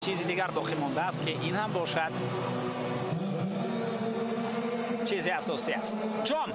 Чизи дигар боқӣ мондааст, ки ин ҳам бошад чизи асосӣ аст. Ҷом.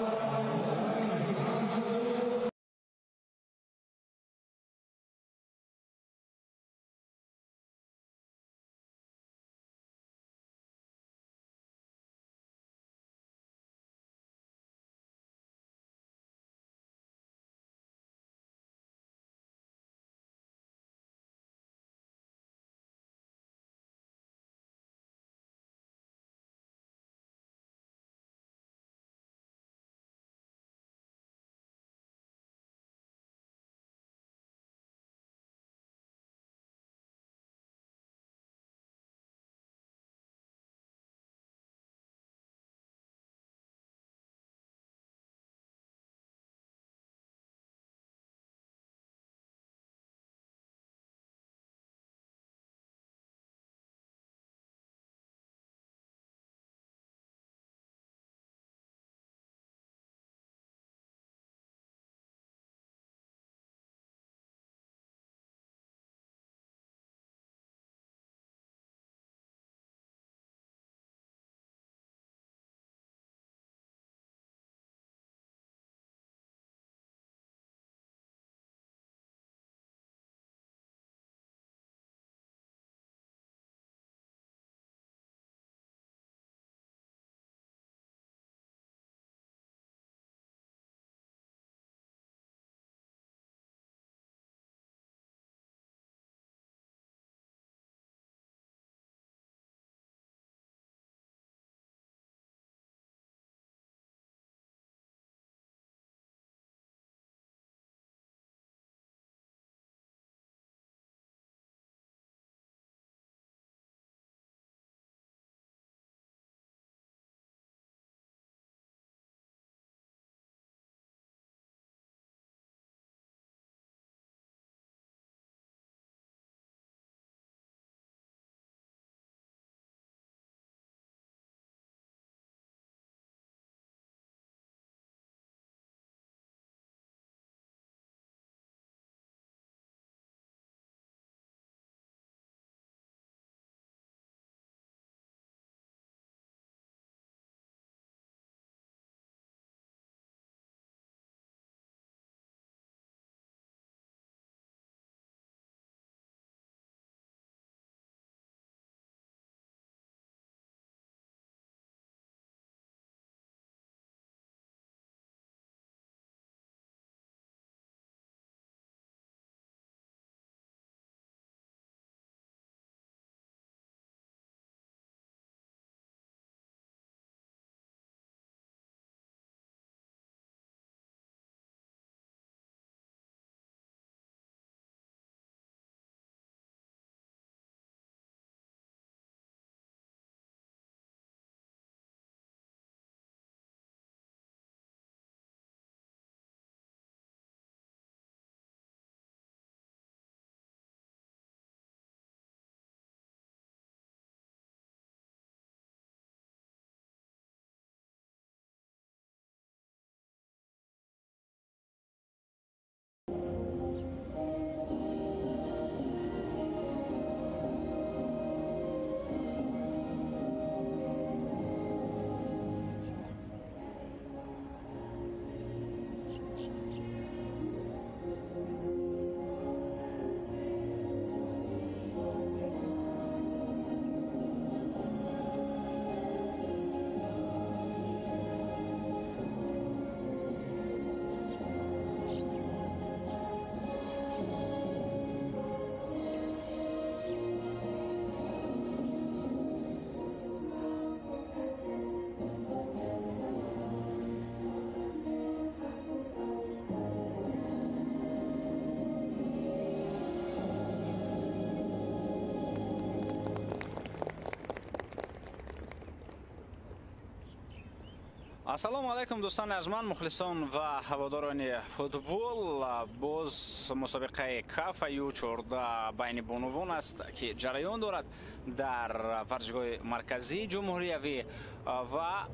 Ассалому алайкум, дӯстони арҷманд, мухлисон ва ҳаводорони футбол. Боз мусобиқаи КАФА Ю-14 байни бонувон аст, ки ҷараён дорад дар варзишгоҳи марказии ҷумҳуриявӣ ва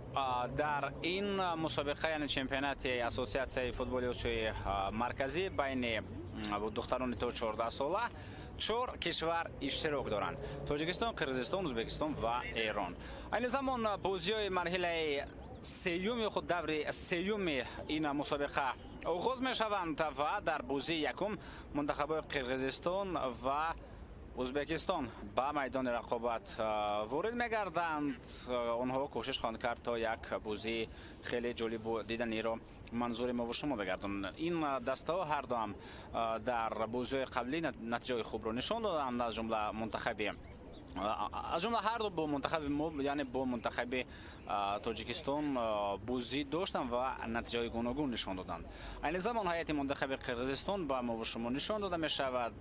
дар ин мусобиқа, яъне чемпионати Ассотсиатсияи футболи Осиёи Марказӣ байни духтарони то 14 сола, 4 кишвар иштирок доранд: Тоҷикистон, Қирғизистон, Ӯзбекистон ва Эрон. Айни замон бозиҳои марҳилаи сеюми худ даври сеюми ин мусобиқа оғоз мешаванд ва дар бозии якум мунтахабҳои Қирғизистон ва Ӯзбекистон ба майдони рақобат ворид мегарданд. Онҳо кӯшиш хоҳанд кард то як бозии хеле ҷолибу диданиро манзури мо ва шумо бигардонанд. Ин дастаҳо ҳар ду ҳам дар бозиҳои қаблӣ натиҷаҳои хубро нишон доданд, аз ҷумла мунтахаби аз ҷумла ҳар ду бо мунтахаби мо, яъне бо мунтахаби Тоҷикистон бозӣ доштанд ва натиҷаҳои гуногун нишон доданд. Айни замон ҳайати мунтахаби Қирғизистон ба мо ва шумо нишон дода мешавад.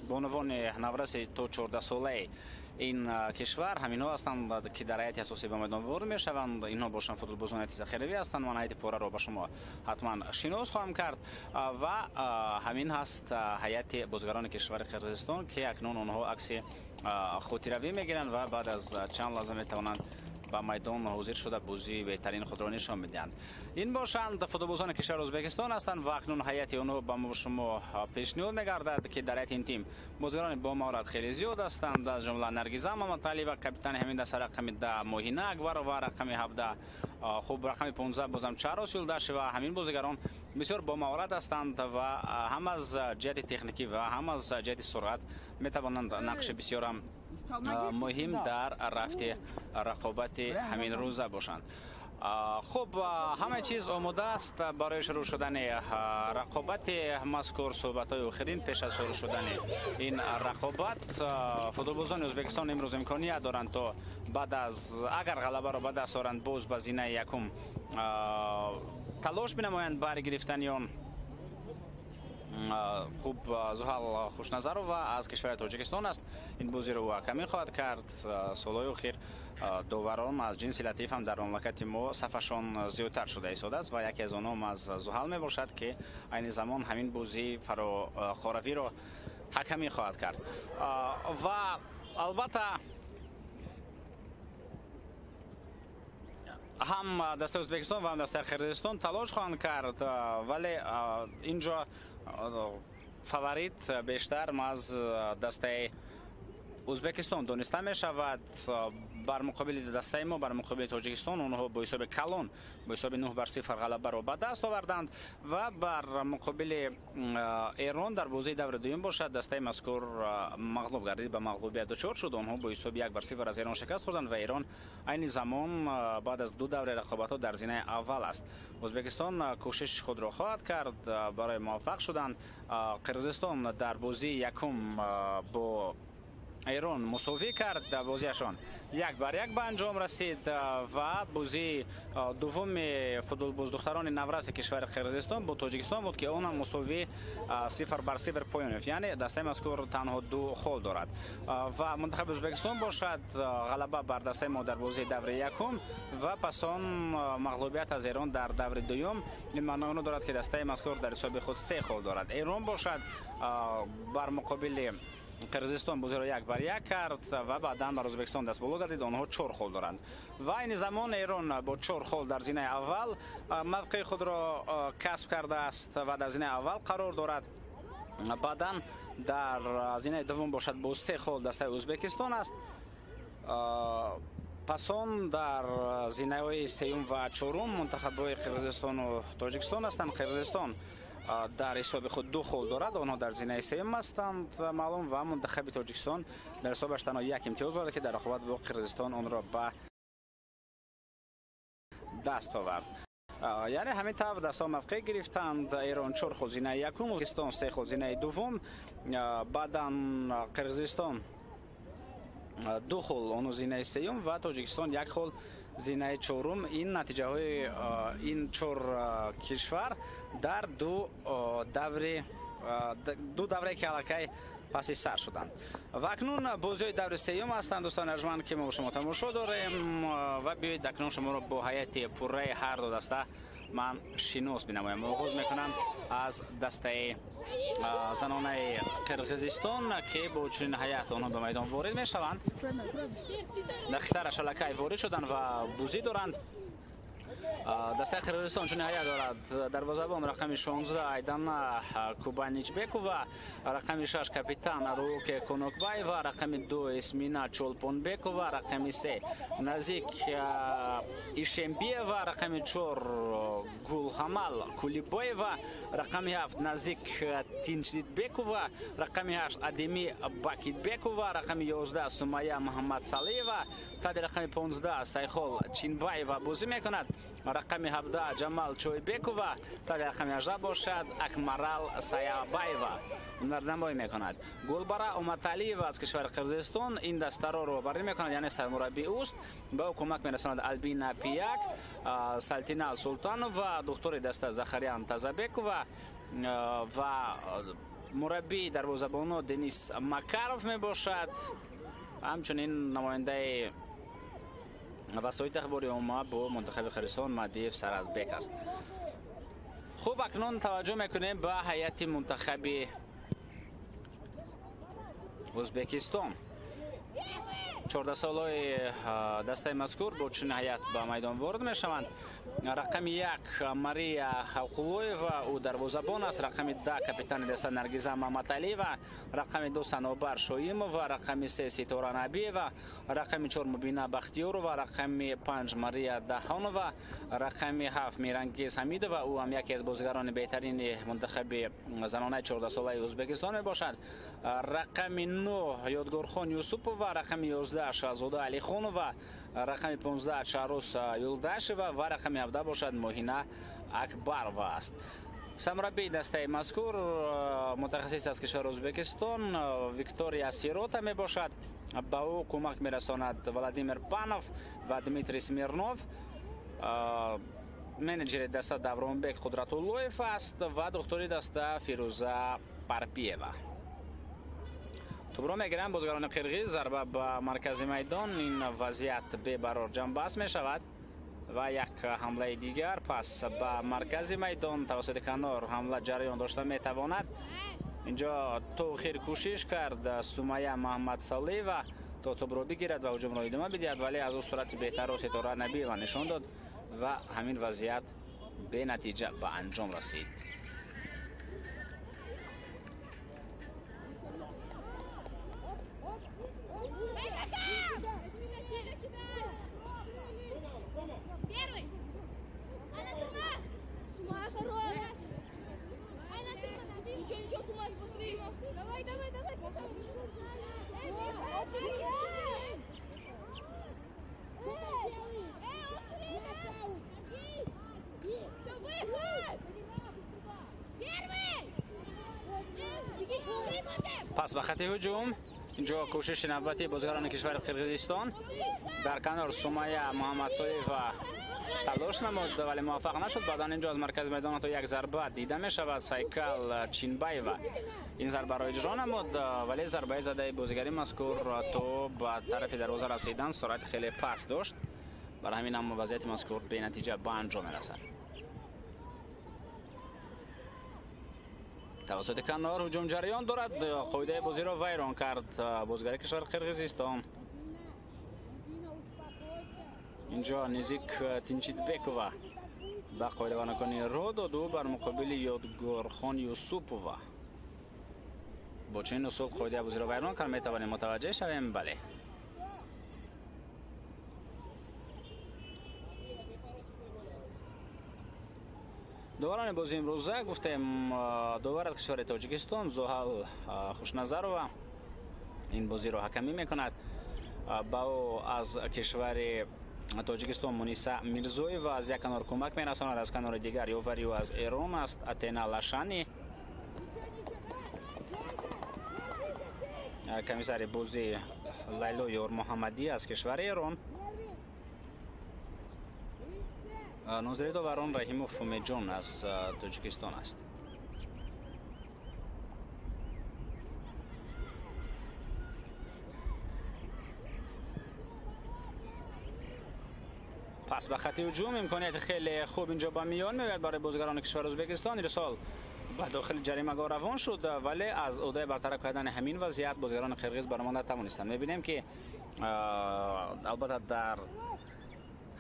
Бонувони навраси то 14 солаи ин кишвар ҳаминҳо ҳастанд, ки дар ҳайати асосӣ ба майдон ворид мешаванд. Инҳо бошанд футболбозони ҳайати захиравӣ ҳастанд. Ман ҳайати пурраро ба шумо ҳатман шинос хоҳам кард ва ҳамин ҳаст ҳайати бозигарони кишвари Қирғизистон, ки акнун онҳо акси хотиравӣ мегиранд ва баъд аз чанд лаҳза метавонанд ба майдон ҳозир шуда бозии беҳтарин худро нишон медиҳанд. Ин бошанд футболбозони кишвари Ӯзбекистон ҳастанд ва акнун ҳайати онҳо ба мо шумо пешниҳод мегардад, ки дар ҳайати ин тим бозигарони бо маҳорат хеле зиёд ҳастанд, аз ҷумла Наргиза Маматалиева, капитани ҳамин даста, рақами 10 Моҳина Акбарова, рақами 17 хуб рақами 15 бозам Чарос Юлдашева. Ҳамин бозигарон бисёр бо маҳорат ҳастанд ва ҳам аз ҷиҳати техникӣ ва ҳам аз ҷиҳати суръат метавонанд нақши бисёрам муҳим дар рафти рақобати ҳамин рӯза бошанд. Хуб, ҳама чиз омода аст барои шурӯъ шудани рақобати мазкур. Суҳбатҳои охирин пеш аз шурӯъ шудани ин рақобат. Футболбозони Ӯзбекистон имрӯз имконият доранд то баъд аз агар ғалабаро ба даст оранд, боз ба зинаи якум талош бинамоянд барои гирифтани он. Хуб, Зуҳал Хушназарова аз кишвари Тоҷикистон аст. Ин бозиро ӯ ҳакамӣ хоҳад кард. Солҳои охир доварон аз ҷинси латиф ҳам дар мамлакати мо сафашон зиёдтар шуда истодааст ва яке аз онҳо аз Зуҳал мебошад, ки айни замон ҳамин бозии фарохоравиро ҳакамӣ хоҳад кард. Ва албатта ҳам дастаи Ӯзбекистон ва ҳам дастаи Қирғизистон талош хоҳанд кард, вале инҷо фаворит бештар аз дастаи Ӯзбекистон дониста мешавад. Бар муқобили дастаи мо, бар муқобили Тоҷикистон, онҳо бо ҳисоби калон, бо ҳисоби 9-0 ғалабаро ба даст оварданд ва бар муқобили Эрон дар бозии даври дуюм бошад дастаи мазкур мағлуб гардид, ба мағлубият дучор шуд. Онҳо бо ҳисоби 1-0 аз Эрон шикаст хӯрданд ва Эрон айни замон баъд аз ду даври рақобатҳо дар зинаи аввал аст. Ӯзбекистон кӯшиши худро хоҳад кард барои муваффақ шудан. Қирғизистон дар бозии якум бо Эрон мусовӣ кард, бозиашон 1-1 ба анҷом расид ва бозии дуввуми футболбоздухтарони навраси кишвари Қирғизистон бо Тоҷикистон буд, ки он ҳам мусовӣ 0-0 поён ёфт, яъне дастаи мазкур танҳо 2 хол дорад. Ва мунтахаби Ӯзбекистон бошад ғалаба бар дастаи мо дар бозии даври якум ва пас он мағлубият аз Эрон дар даври дуюм. Ин маънои онро дорад, ки дастаи мазкур дар ҳисоби худ 3 хол дорад. Эрон бошад бар муқобили Қирғизистон бозиро 1-1 кард ва баъдан бар Ӯзбекистон даст боло гардид. Онҳо 4 хол доранд ва айни замон Эрон бо 4 хол дар зинаи аввал мавқеи худро касб кардааст ва дар зинаи аввал қарор дорад. Баъдан дар зинаи дуввум бошад бо 3 хол дастаи Ӯзбекистон аст. Пас он дар зинаҳои сеюм ва чорум мунтахабҳои Қирғизистону Тоҷикистон ҳастанд. Қирғизистон дар ҳисоби худ 2 хол дорад, онҳо дар зинаи сеюм ҳастанд маълум, ва мунтахаби Тоҷикистон дар ҳисобаш танҳо 1 имтиёз дорад, ки дар рақобат бо Қирғизистон онро ба даст овард. Яъне ҳамин тавр дастаҳо мавқеъ гирифтанд. Эрон 4 хол зинаи якум, Ӯзбекистон 3 хол зинаи дуввум, баъдан Қирғизистон 2 хол онҳо зинаи сеюм ва Тоҷикистон 1 хол зинаи чорум. Ин натиҷаҳои ин 4 кишвар дар ду давре ки аллакай паси сар шуданд. Ва акнун бозиҳои даври сеюм ҳастанд, дӯстони арҷманд, ки мо шумо тамошо дорем ва биёед акнун шуморо бо ҳайати пурраи ҳар ду даста ман шинос бинамоям. Оғоз мекунам аз дастаи занонаи Қирғизистон, ки бо чунин ҳайат онҳо ба майдон ворид мешаванд. Дақиқтараш аллакай ворид шуданд ва бозӣ доранд. Дастаи Қирғизистон чунин ҳайат дорад: дарвозабон рақами 16 Айдана Кубаничбекова, рақами 6 капитан Аруке Конокбаева, рақами 2 Эсмина Чолпонбекова, рақами 3 Назик Ишембиева, рақами 4 Гулҳамал Кулибоева, рақами 7 Назик Тинчдидбекова, рақами 8 Адеми Бакитбекова, рақами 11 Сумая Муҳаммадсалиева, тади рақами 15 Сайхол Чинбаева бозӣ мекунад, рақами 17 Ҷамал Чойбекова, тади рақами 18 бошад Акмарал Саябаева ҳунарнамоӣ мекунад. Гулбара Уматалиева аз кишвари Қирғизистон ин дастаро роҳбарӣ мекунад, яъне сармураббӣ ӯст. Ба ӯ кӯмак мерасонад Албина Пияк, Салтина Султанова, духтури даста Захарян Тазабекова ва мураббии дарвозабоно Денис Макаров мебошад. Ҳамчунин намояндаи васоити ахбори омма бо мунтахаби Қирғизистон Мадиев Саратбек аст. Хуб, акнун таваҷҷӯҳ мекунем ба ҳайати мунтахаби Ӯзбекистон. 14 солаи дастаи мазкур бо чунин ҳайат ба майдон ворид мешаванд. Рақами 1 Мария Халқулоева, ӯ дарвозабон аст. Рақами 10 капитани даста Наргиза Маматалиева, рақами 2 Санобар Шоимова, рақами 3 Ситора Набиева, рақами 4 Мубина Бахтиёрова, рақами 5 Мария Дахонова, рақами 7 Мирангиз Ҳамидова, ӯ ҳам яке аз бозигарони беҳтарини мунтахаби занонаи 14 солаи Ӯзбекистон мебошад. Рақами 9 Ёдгорхон Юсупова, рақами 11 Шаҳзода Алихонова, рақами 15 Чарус Юлдашева ва рақами 17 бошад Моҳина Акбарова аст. Сармураббии дастаи мазкур мутахассис аз кишвари Ӯзбекистон Виктория Сирота мебошад. Ба ӯ кӯмак мерасонад Владимир Панов ва Дмитрий Смирнов. Менеҷери даста Давронбек Қудратуллоев аст ва духтури даста Фирӯза Парпиева. Тӯбро мегиранд бозигарони қирғиз, зарба ба маркази майдон. Ин вазъият бебарор ҷамъбаст мешавад ва як ҳамлаи дигар пас ба маркази майдон тавассути канор ҳамла ҷараён дошта метавонад. Инҷо то охир кӯшиш кард Сумая Муҳаммадсалиева то тӯбро бигирад ва ҳуҷумро идома бидиҳад, вале аз ӯ суръати беҳтарро Ситора Набиева нишон дод ва ҳамин вазъият бенатиҷа ба анҷом расид. Пас ба хати ҳуҷум. Инҷо кӯшиши навбатии бозигарони кишвари Қирғизистон. Дар канор Сумая Муҳаммадсоева талош намуд, вале муваффақ нашуд. Баъдан инҷо аз маркази майдон ҳатто як зарба дида мешавад. Сайкал Чинбаева ин зарбаро иҷро намуд, вале зарбаи задаи бозигари мазкур то ба тарафи дарвоза расидан суръати хеле паст дошт. Барои ҳамин ҳам вазъияти мазкур бенатиҷа ба анҷом мерасад. Тавассути канор ҳуҷум ҷараён дорад. Қоидаи бозиро вайрон кард бозигари кишвари Қирғизистон. Инҷо Низик Тинчидбекова ба қоидавайронкунӣ роҳ дод ӯ бар муқобили Ёдгорхон Юсупова. Бо чунин усул қоидаи бозиро вайрон кард, метавонем мутаваҷҷеҳ шавем. Бале, доварони бози имрӯза гуфтем, довар аз кишвари Тоҷикистон Зуҳал Хушназарова ин бозиро ҳакамӣ мекунад. Ба ӯ аз кишвари Тоҷикистон Муниса Мирзоева аз як канор кӯмак мерасонад, аз канори дигар ёвари ӯ аз Эрон аст Атена Лашани. Комиссари бозӣ Лайло Ёрмуҳаммадӣ аз кишвари Эрон. Нозири доварон Раҳимов Фумеҷон аз Тоҷикистон аст. Пас ба хати ҳуҷум имконияти хеле хуб инҷо ба миён меояд барои бозигарони кишвари Ӯзбекистон. Ирсол ба дохили ҷаримагоҳ равон шуд, вале аз ӯҳдаи бартараф кардани ҳамин вазъият бозигарони қирғиз баромада тавонистанд. Мебинем ки албатта дар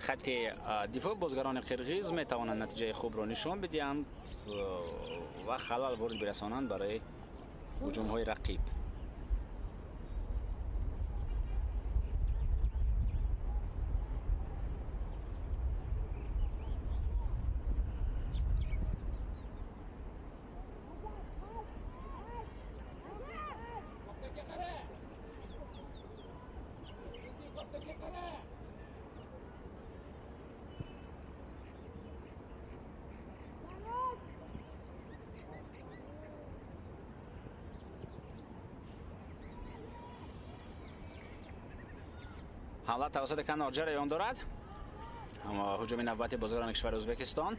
Хати дифоъ бозгарони қирғиз метавонанд натиҷаи хубро нишон бидиҳанд ва халал ворид бирасонанд барои ҳуҷумҳои рақиб. ҳамла тавассути канор ҷараён дорад. Ҳуҷуми навбати бозигарони кишвари Ӯзбекистон.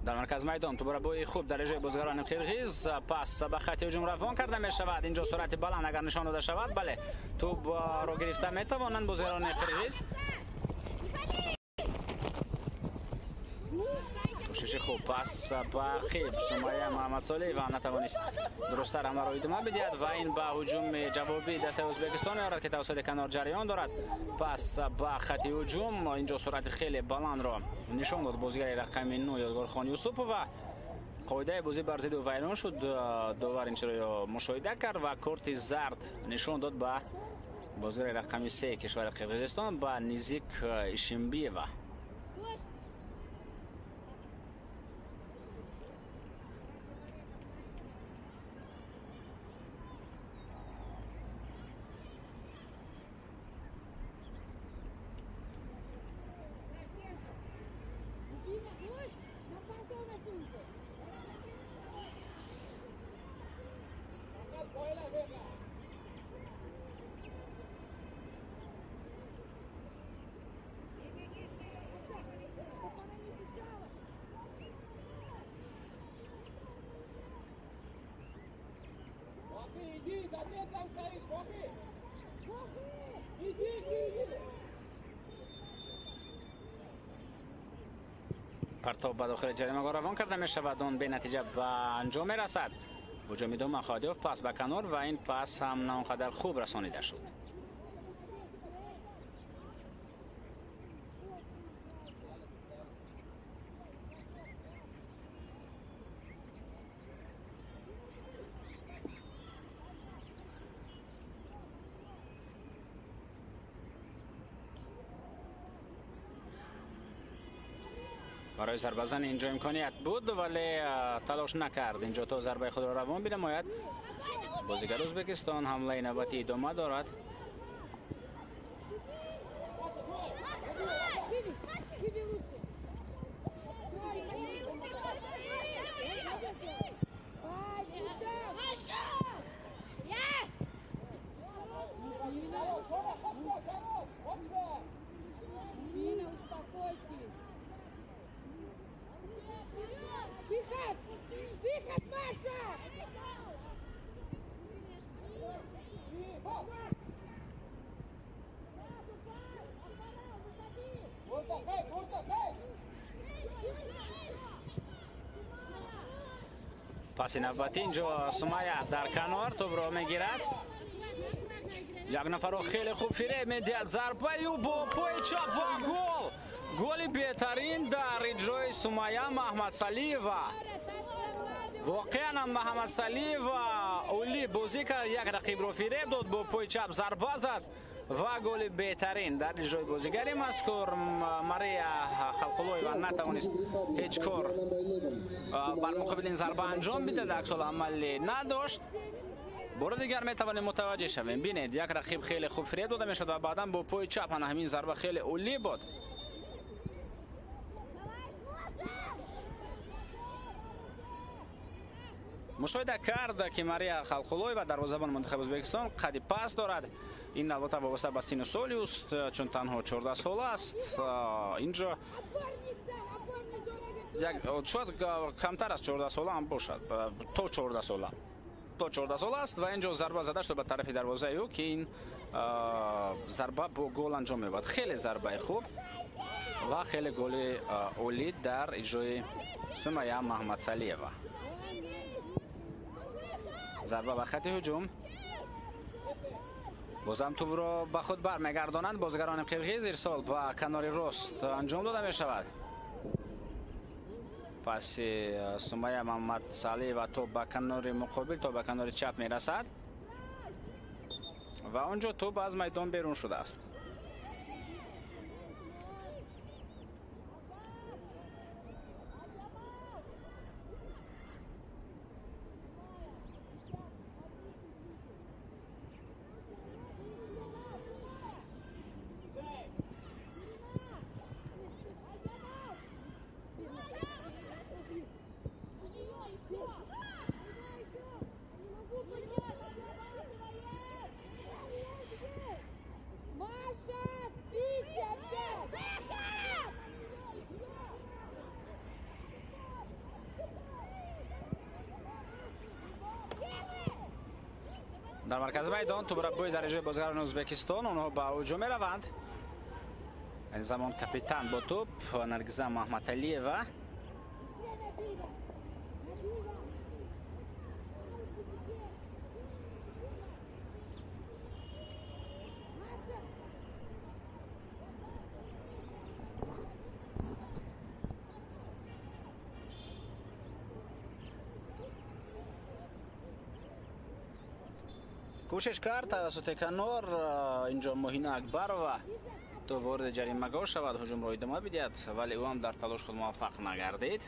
Дар марказ майдон тӯбрабои хуб дар иҷрои бозигарони қирғиз, пас ба хати ҳуҷум равон карда мешавад. Инҷо суръати баланд агар нишон дода шавад, бале, тӯбро гирифта метавонанд бозигарони қирғиз. Кӯшиши хуб, пас ба ақиб Сумайя Муҳаммадсолиева натавонист дурусттар ҳамларо идома бидиҳад ва ин ба ҳуҷуми ҷавобии дастаи Ӯзбекистон меорад, ки тавассути канор ҷараён дорад. Пас ба хати ҳуҷум инҷо суръати хеле баландро нишон дод бозигари рақами 9 Ёдгорхон Юсупова. Қоидаи бозӣ бар зидди ӯ вайрон шуд. Довар ин чиро мушоҳида кард ва корти зард нишон дод ба бозигари рақами 3 кишвари Қирғизистон, ба Низик Ишимбиева. Иди, зачем там стоишь, Вохи? Иди, все, иди! Партоб ба дохили ҷаримагоҳ равон карда мешавад, он бенатиҷа ба анҷом мерасад. Ҳуҷуми дума Ходиёв, пас ба канор ва ин пас ҳам на он қадар хуб расонида шуд. Барои зарбазан инҷо имконият буд, вале талош накард инҷо то зарбаи худро равон бинамояд. Бозигари Ӯзбекистон ҳамлаи навбатӣ идома дорад. Выход! Выход, Маша! Паси навбатӣ инҷо Сумайя дар канор тӯбро мегирад. Як нафарро хеле хуб фиреб медиҳад. Зарбаи ӯ бо пои чап ва гол! Голи беҳтарин дар иҷрои Сумайя Маҳмадсалиева. Воқеан ҳам Маҳмадсалиева олӣ бозӣ кард, як рақибро фиреб дод, бо пои чап зарба зад ва голи беҳтарин дар иҷрои бозигари мазкур. Мария Халқулоева натавонист ҳеҷ кор бар муқобили ин зарба анҷом бидиҳад, аксуламале надошт. Бори дигар метавонем мутаваҷҷеҳ шавем. Бинед, як рақиб хеле хуб фиреб дода мешавад ва баъдан бо пои чап ана ҳамин зарба хеле олӣ буд. Мушоҳида кард, ки Мария Халқулоева, дарвозабони мунтахаби Ӯзбекистон, қади пас дорад Ин албатта вобаста ба сину соли ӯст, чун танҳо 14 сола аст. Инҷо шояд камтар аз 14 сола ҳам бошад, то 14 сола. То 14 сола аст ва инҷо зарба зада шуд ба тарафи дарвозаи ӯ, ки ин зарба бо гол анҷом меёбад. Хеле зарбаи хуб ва хеле голи олӣ дар иҷрои Сумая Маҳмадсалиева. Зарба ба хати ҳуҷум. Бозам тӯбро ба худ бармегардонанд бозигарони қирғиз. Ирсол ба канори рост анҷом дода мешавад. Паси Сумая Маҳмадсалиева тӯб ба канори муқобил, то ба канори чап мерасад ва он ҷо тӯб аз майдон берун шудааст. Дар маркази майдон тӯб бӯи дар иҷрои бозигарони Ӯзбекистон, онҳо ба ҳуҷум мераванд. Ин замон капитан бо тӯб Наргиза Маҳмадалиева. Кӯшиш кард тавассути канор, инҷо Моҳина Акбарова то вориди ҷаримагоҳ шавад, ҳуҷумро идома бидиҳад, вале ӯ ҳам дар талош худ муваффақ нагардид.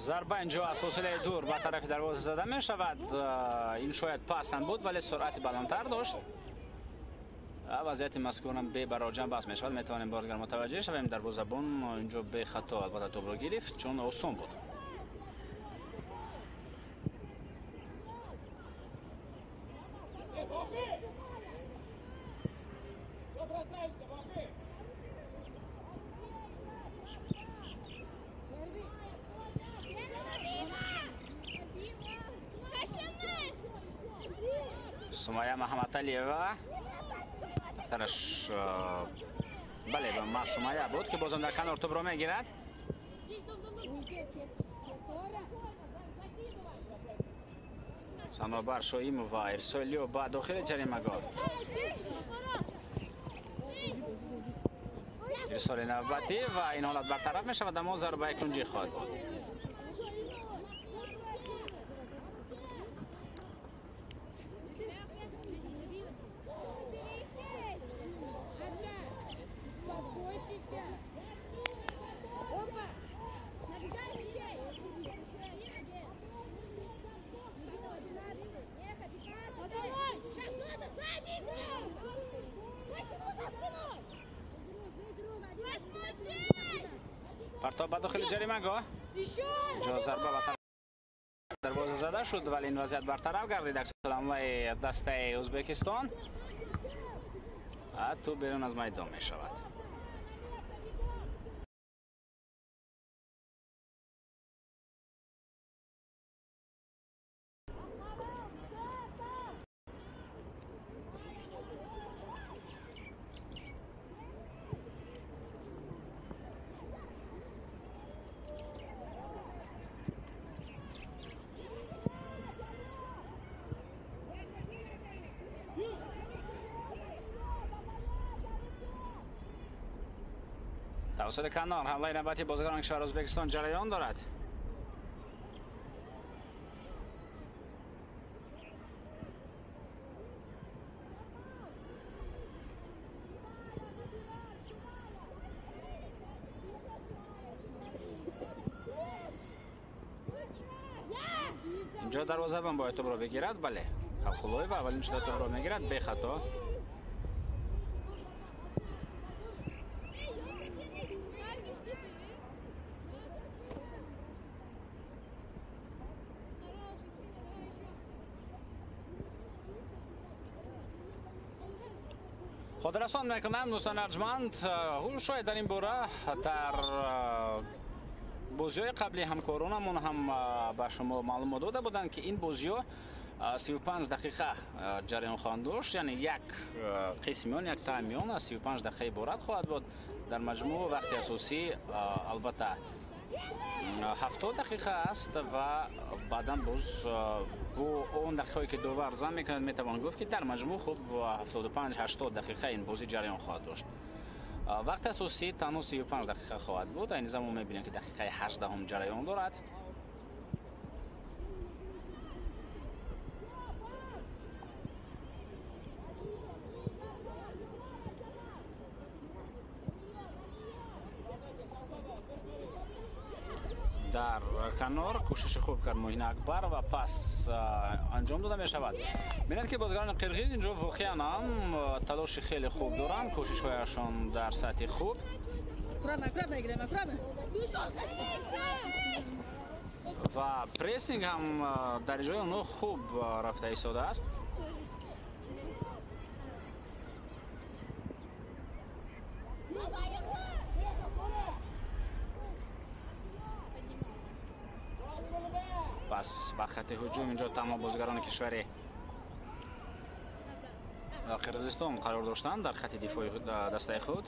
Зарба инҷо аз фосилаи дур ба тарафи дарвоза зада мешавад. Ин шояд пас ҳам буд, вале суръати баландтар дошт. Вазъияти мазкурам бебароҷам бас мешавад. Метавонем бори дигар мутаваҷҷеҳ шавем. Дарвозабон инҷо бехато албатта тӯбро гирифт, чун осон буд. Сумая Маҳмадалиева духтараш, бале, ма Сумая буд, ки бозам дар канор тӯбро мегирад. Санобар Шоимова ирсоли ӯ ба дохили ҷаримагоҳ. Ирсоли навбатӣ ва ин ҳолат бартараф мешавад, аммо зарбаи кунҷӣ хоҳад буд. Партоб ба дохили ҷаримагоҳ. Инҷо зарба ба дарвоза зада шуд, вале ин вазъият бартараф гардид. Аксуламлаи дастаи Ӯзбекистон тӯб берун аз майдон мешавад. Тавассути канор ҳамлаи навбатии бозигарони кишвари Ӯзбекистон ҷараён дорад. Инҷо дарвозабон бояд тӯбро бигирад. Бале, Халқуллоева аввалин шуда тӯбро мегирад бехато. Хотиррасон мекунам, дӯстони арҷманд, шояд дар ин бора дар бозиҳои қабли ҳамкоронамон ҳам ба шумо маълумот дода буданд, ки ин бозиҳо 35 дақиқа ҷараён хоҳанд дошт, яъне як қисми он, як тайми он аз 35 дақиқа иборат хоҳад буд. Дар маҷмӯъ вақти асосӣ албатта 70 дақиқа аст ва баъдан боз бо он дақиқаҳое ки довар зам мекунад, метавон гуфт, ки дар маҷмӯъ хуб 75-80 дақиқа ин бозӣ ҷараён хоҳад дошт. Вақти асосӣ танҳо 35 дақиқа хоҳад буд. Айни замон мебинем, ки дақиқаи 18 ҷараён дорад. Дар канор кӯшиши хуб кард Муҳина Акбар ва пас анҷом дода мешавад. Бинед, ки бозигарони қирғиз инҷо воқеан ҳам талоши хеле хуб доранд, кӯшишҳояшон дар сатҳи хуб. Ва прессинг ҳам дар ҷои онҳо хуб рафта истодааст. Пас ба хати ҳуҷум инҷо танҳо бозигарони кишвари Қирғизистон қарор доштанд дар хати дифои дастаи худ.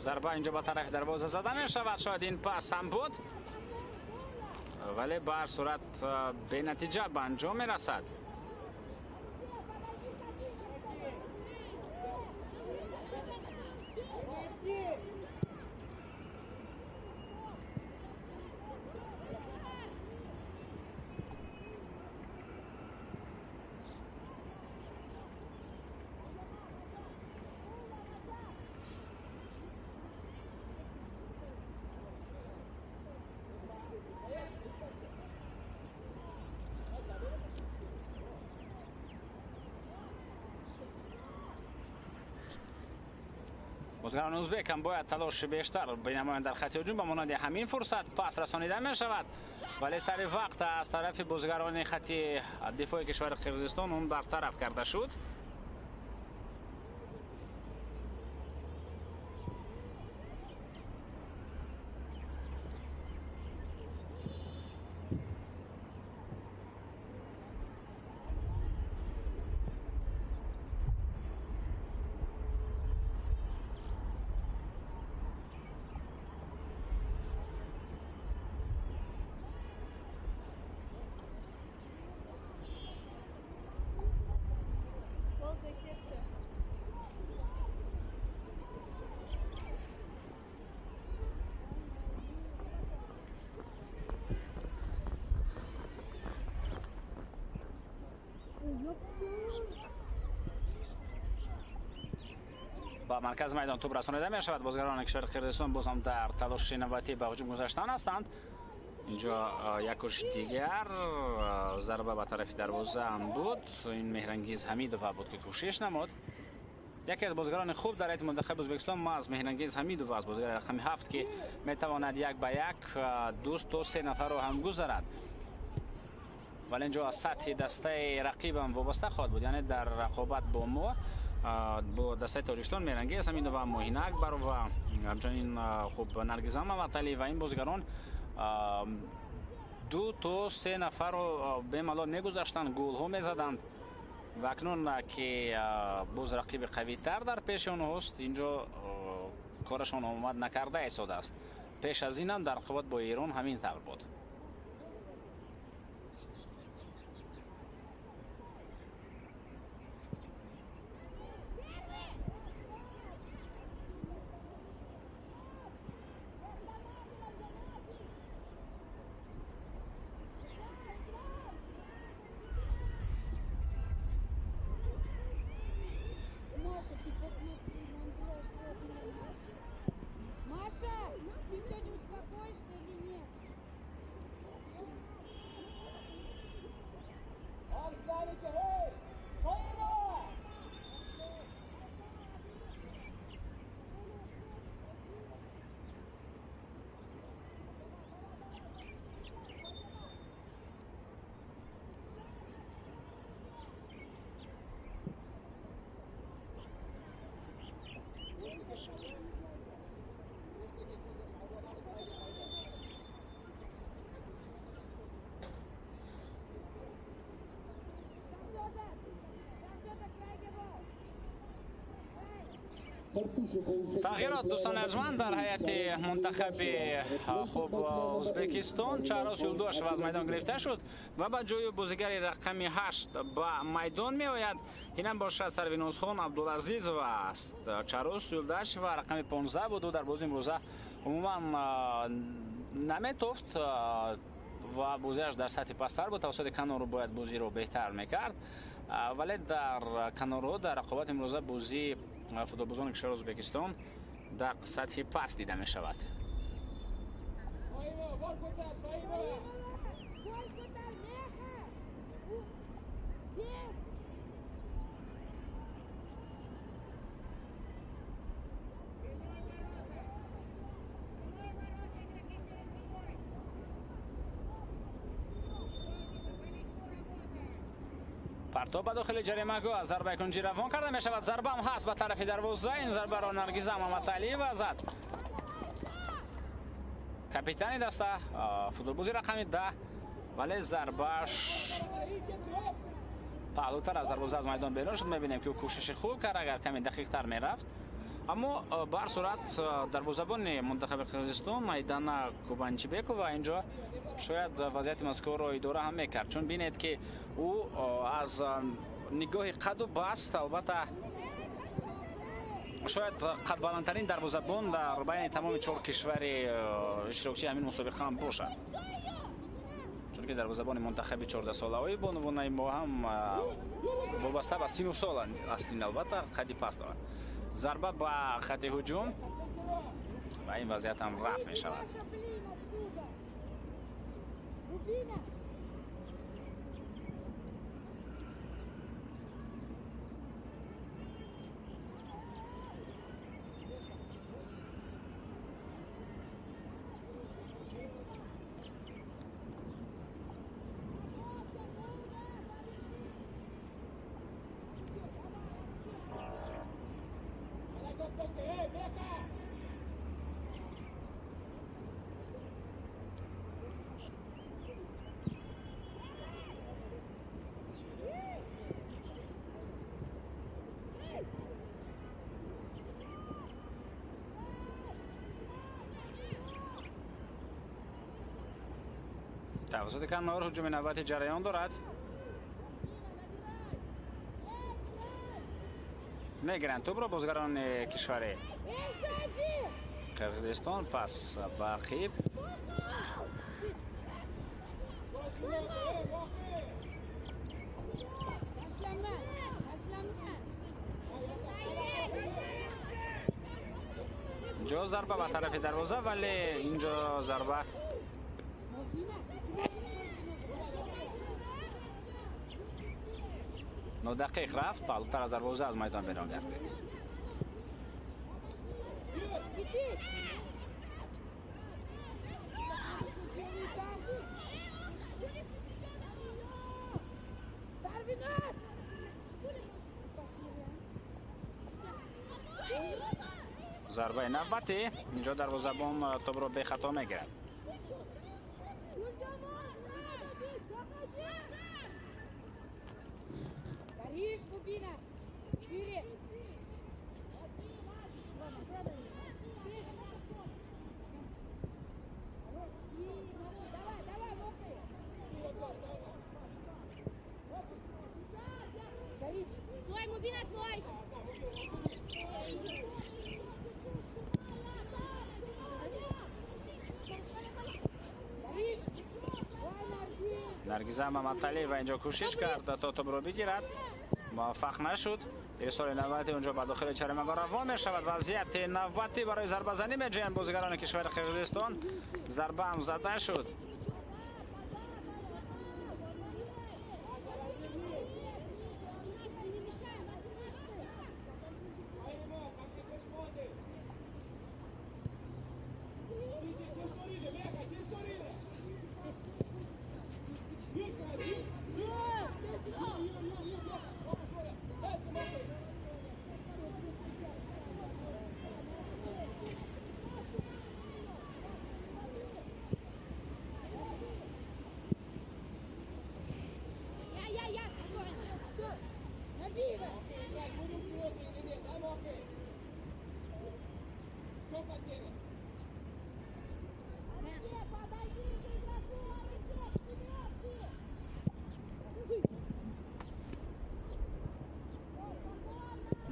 Зарба инҷо ба тарафи дарвоза зада мешавад. Шояд ин пас ҳам буд, вале ба ҳар сурат бенатиҷа ба анҷом мерасад. Бозигарони ӯзбек ҳам бояд талоши бештар бинамоянд дар хати ҳуҷум. Ба монанди ҳамин фурсат пас расонида мешавад, вале сари вақт аз тарафи бозигарони хати дифои кишвари Қирғизистон он бартараф карда шуд. Ба маркази майдон тӯб расонида мешавад. Бозигарони кишвари Қирғизистон боз ҳам дар талоши навбатӣ ба ҳуҷум гузаштан ҳастанд. Инҷо як кӯшиши дигар, зарба ба тарафи дарвоза ҳам буд. Ин Меҳрангиз Ҳамидова буд, ки кӯшиш намуд. Яке аз бозигарони хуб дар ҳайати мунтахаби Ӯзбекистон маҳз Меҳрангиз Ҳамидова аст, бозигари рақами 7, ки метавонад як ба як 2 то 3 нафарро ҳам гузарад. Вале инҷо аз сатҳи дастаи рақибам вобаста хоҳад буд, яъне дар рақобат бо мо, бо дастаи Тоҷикистон Меҳрангез Ҳамидова, Моҳина Акбарова, ҳамчунин хуб Наргиза Мамадалиева ва ин бозигарон 2 то 3 нафарро бемалол мегузаштанд, голҳо мезаданд. Ва акнун ки боз рақиби қавитар дар пеши онҳост, инҷо корашон омад накарда истодааст. Пеш аз ин ҳам дар рақобат бо Эрон ҳамин тавр буд. Маша, ты посмотри, мандраж, Маша. Маша, ты сегодня успокоишься или нет? Тағйирот дӯстони арҷманд дар ҳайати мунтахаби хуб Ӯзбекистон. Чаҳрос Юлдошев аз майдон гирифта шуд ва ба ҷои бозигари рақами 8 ба майдон меояд. Инам бошад Сарвинозхон Абдулазизова аст. Чаҳрос Юлдашева рақами 15 буд, ӯ дар бозии имрӯза умуман наметофт ва бозиаш дар сатҳи пасттар буд. Тавассути канору бояд бозиро беҳтар мекард, вале дар канорҳо дар рақобати имрӯза бозии футболбозони кишвари Ӯзбекистон дар сатҳи паст дида мешавад. Партоб ба дохили ҷаримагоҳ аз зарбаи кунҷӣ равон карда мешавад. Зарба ҳам ҳаст ба тарафи дарвоза. Ин зарбаро Наргиза Мамадалиева зад. Капитани даста, футболбози рақами 10, вале зарбааш паҳлӯтар аз дарвоза аз майдон берун шуд. Мебинем ки ӯ кӯшиши хуб кард, агар каме дақиқтар мерафт. Аммо ба ҳар сурат дарвозабони мунтахаби Қирғизистон Майдана Кубанчибекова инҷо шояд вазъияти мазкурро идора ҳам мекард, чун бинед ки ӯ аз нигоҳи қаду баст албатта шояд қадбаландтарин дарвозабон дар байни тамоми 4 кишвари иштирокчии ҳамин мусобиқа ҳам бошад, чунки дарвозабони мунтахаби 14-солаҳои бонувонаи мо ҳам вобаста ба сину сол аст, ин албатта қади паст дорад. Зарба ба хати ҳуҷум ва ин вазъият ҳам рафт мешавад. Тавассути канор ҳуҷуми навбати ҷараён дорад. Мегиранд тӯбро бозигарони кишвари Қирғизистон. Пас ба ақиб. Инҷо зарба ба тарафи дарвоза, вале инҷо зарба нодақиқ рафт, паҳлӯтар аз дарвоза аз майдон берун гардид. Зарбаи навбатӣ инҷо дарвозабон топро бехато мегирад. Наргиза Мамадалиева инҷо кӯшиш кард то топро бигирад, муваффақ нашуд. Ирсоли навбатӣ унҷо ба дохили чаримагоҳ равон мешавад. Вазъияти навбатӣ барои зарбазанӣ меҷӯянд бозигарони кишвари Қирғизистон. Зарба ҳам зада шуд.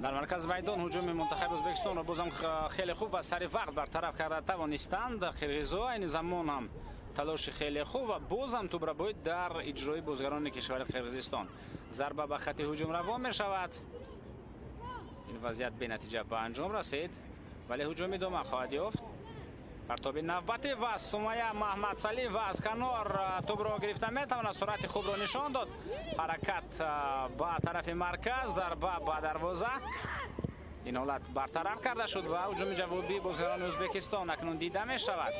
Дар маркази майдон ҳуҷуми мунтахаби Ӯзбекистонро бозам хеле хуб ва сари вақт бартараф карда тавонистанд. Қирғизҳо айни замон ҳам талоши хеле хуб ва бозам тӯбрабоӣ дар иҷрои бозигарони кишвари Қирғизистон. Зарба ба хати ҳуҷум равон мешавад. Ин вазъият бенатиҷа ба анҷом расид, вале ҳуҷум идома хоҳад ёфт. Партоби навбатӣ ва Сумая Маҳмадсалиева аз канор тӯбро гирифта метавонад, суръати хубро нишон дод. Ҳаракат ба тарафи марказ, зарба ба дарвоза. Ин ҳолат бартараф карда шуд ва ҳуҷуми ҷавобии бозигарони Ӯзбекистон акнун дида мешавад.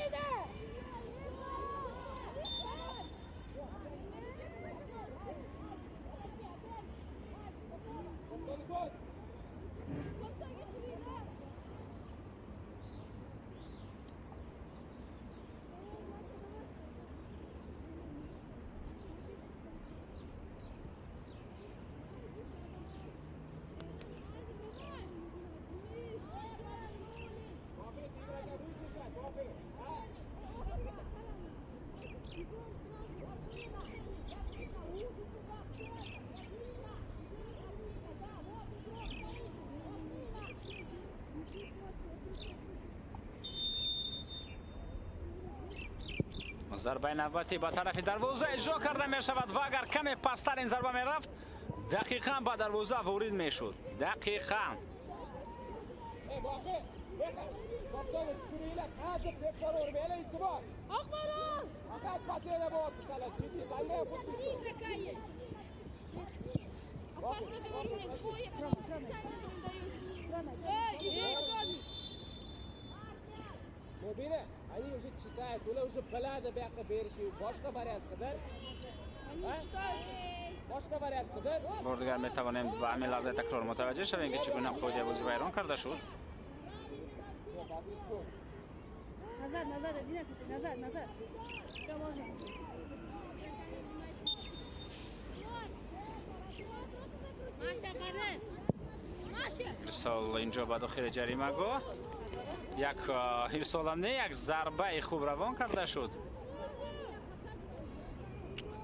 Зарбаи навбатӣ ба тарафи дарвоза иҷро карда мешавад ва агар каме пасттар ин зарба мерафт, дақиқан ба дарвоза ворид мешуд. Дақиқан. Они уже читают, ular уже biladi bu yoqqa berishi, boshqa variant qidir. Boshqa variant qidir. Бор дигар метавонем ба ҳамин лаҳзаи такрор мутаваҷҷеҳ шавем, ки чӣ гуна қоидаи бозӣ вайрон карда шуд. Назад, назад, назад, назад. Всё можно. Ирсол инҷо ба дохили ҷаримагоҳ. Як ирсолам не, як зарбаи хуб равон карда шуд.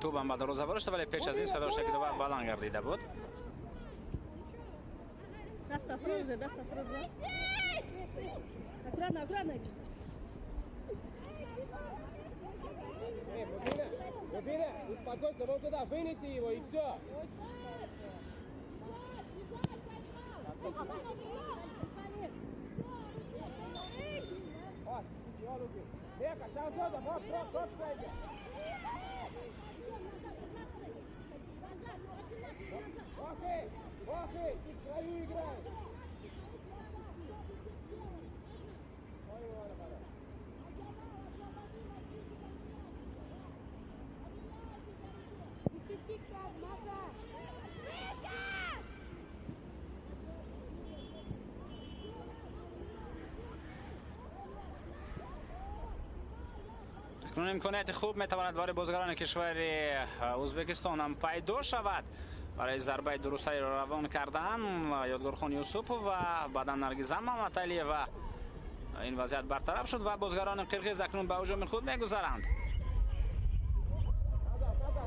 Тӯбам ба дарвоза ворид шуд, вале пеш аз ин садо шакли довар баланд гардида буд. Мубина, успокойся, вон туда, вынеси его и всё. Акнун имконияти хуб метавонад барои бозигарони кишвари Ӯзбекистон ҳам пайдо шавад. Барои зарбаи дурустариро равон кардан Ёдгорхон Юсупов ва баъдан Наргиза Маматалиева. Ин вазъият бартараф шуд ва бозигарони қирғиз акнун ба ҳуҷуми худ мегузаранд.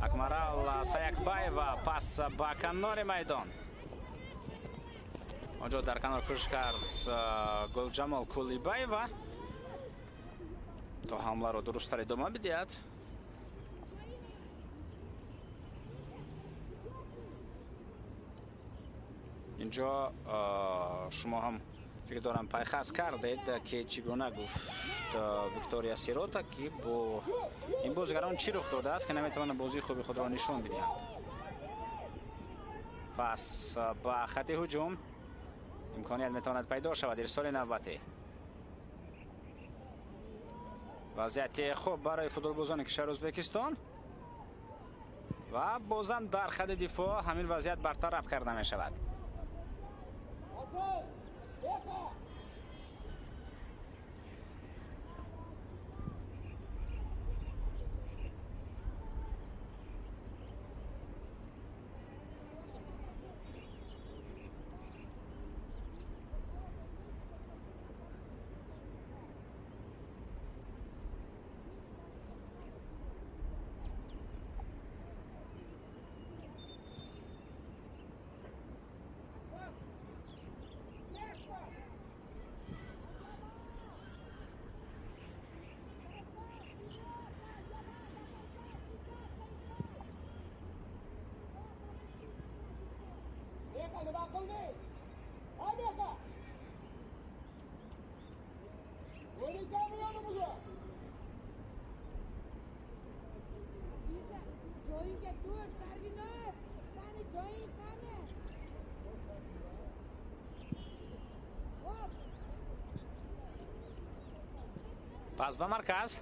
Акмарал Саякбаева пас ба канори майдон. Онҷо дар канор кӯшиш кард Гулҷамол Кулибаева то ҳамларо дурусттар идома бидиҳад. Инҷо шумо ҳам фикр дорам пайхас кардед, ки чӣ гуна гуфт Виктория Сирота, ки бо ин бозигарон чӣ рух додааст, ки наметавонанд бозии хуби худро нишон бидиҳанд. Пас ба хати ҳуҷум имконият метавонад пайдо шавад. Ирсоли навбатӣ. Вазъияти хуб барои футболбозони кишвари Ӯзбекистон ва бозам дар хати дифоъ ҳамин вазъият бартараф карда мешавад. Пас ба марказ.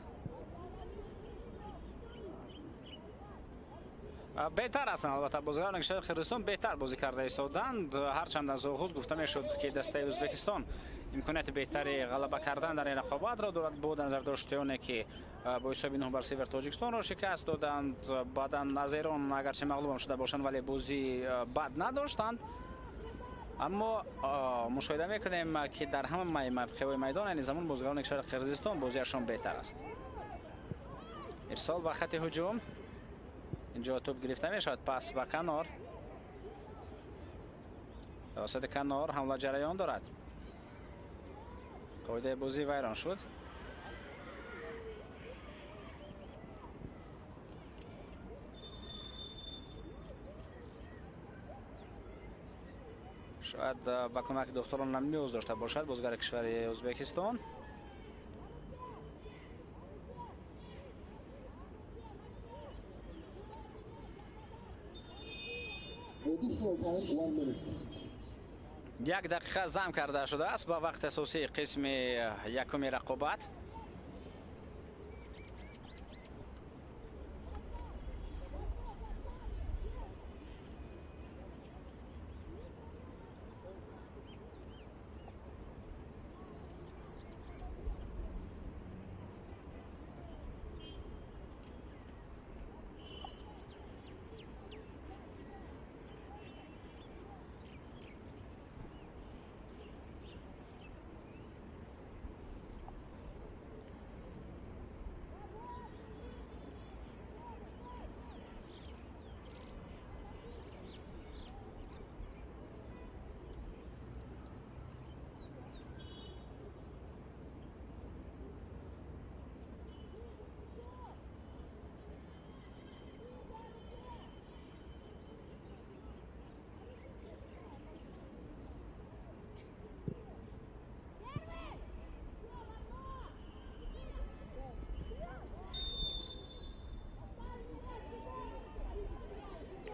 Беҳтар ҳастанд, албатта бозигарони кишвари Қирғизистон беҳтар бозӣ карда истоданд. Ҳарчанд аз оғоз гуфта мешуд, ки дастаи Ӯзбекистон имконияти беҳтари ғалаба кардан дар ин рақобатро дорад, бо назардошти оне ки бо ҳисоби 9-0 Тоҷикистонро шикаст доданд. Баъдан аз Эрон агарчи мағлубам шуда бошанд, вале бозии бад надоштанд. Аммо мушоҳида мекунем, ки дар ҳама мавқеъҳои майдон айни замон бозигарони кишвари Қирғизистон бозиашон беҳтар аст. Ирсол ба хати ҳуҷум. Инҷо тӯп гирифта мешавад, пас ба канор. Тавассути канор ҳамла ҷараён дорад. Қоидаи бозӣ вайрон шуд. Шояд ба кӯмаки духтурон ҳам ниёз дошта бошад бозигари кишвари Ӯзбекистон. Як дақиқа зам карда шудааст ба вақти асосии қисми якуми рақобат.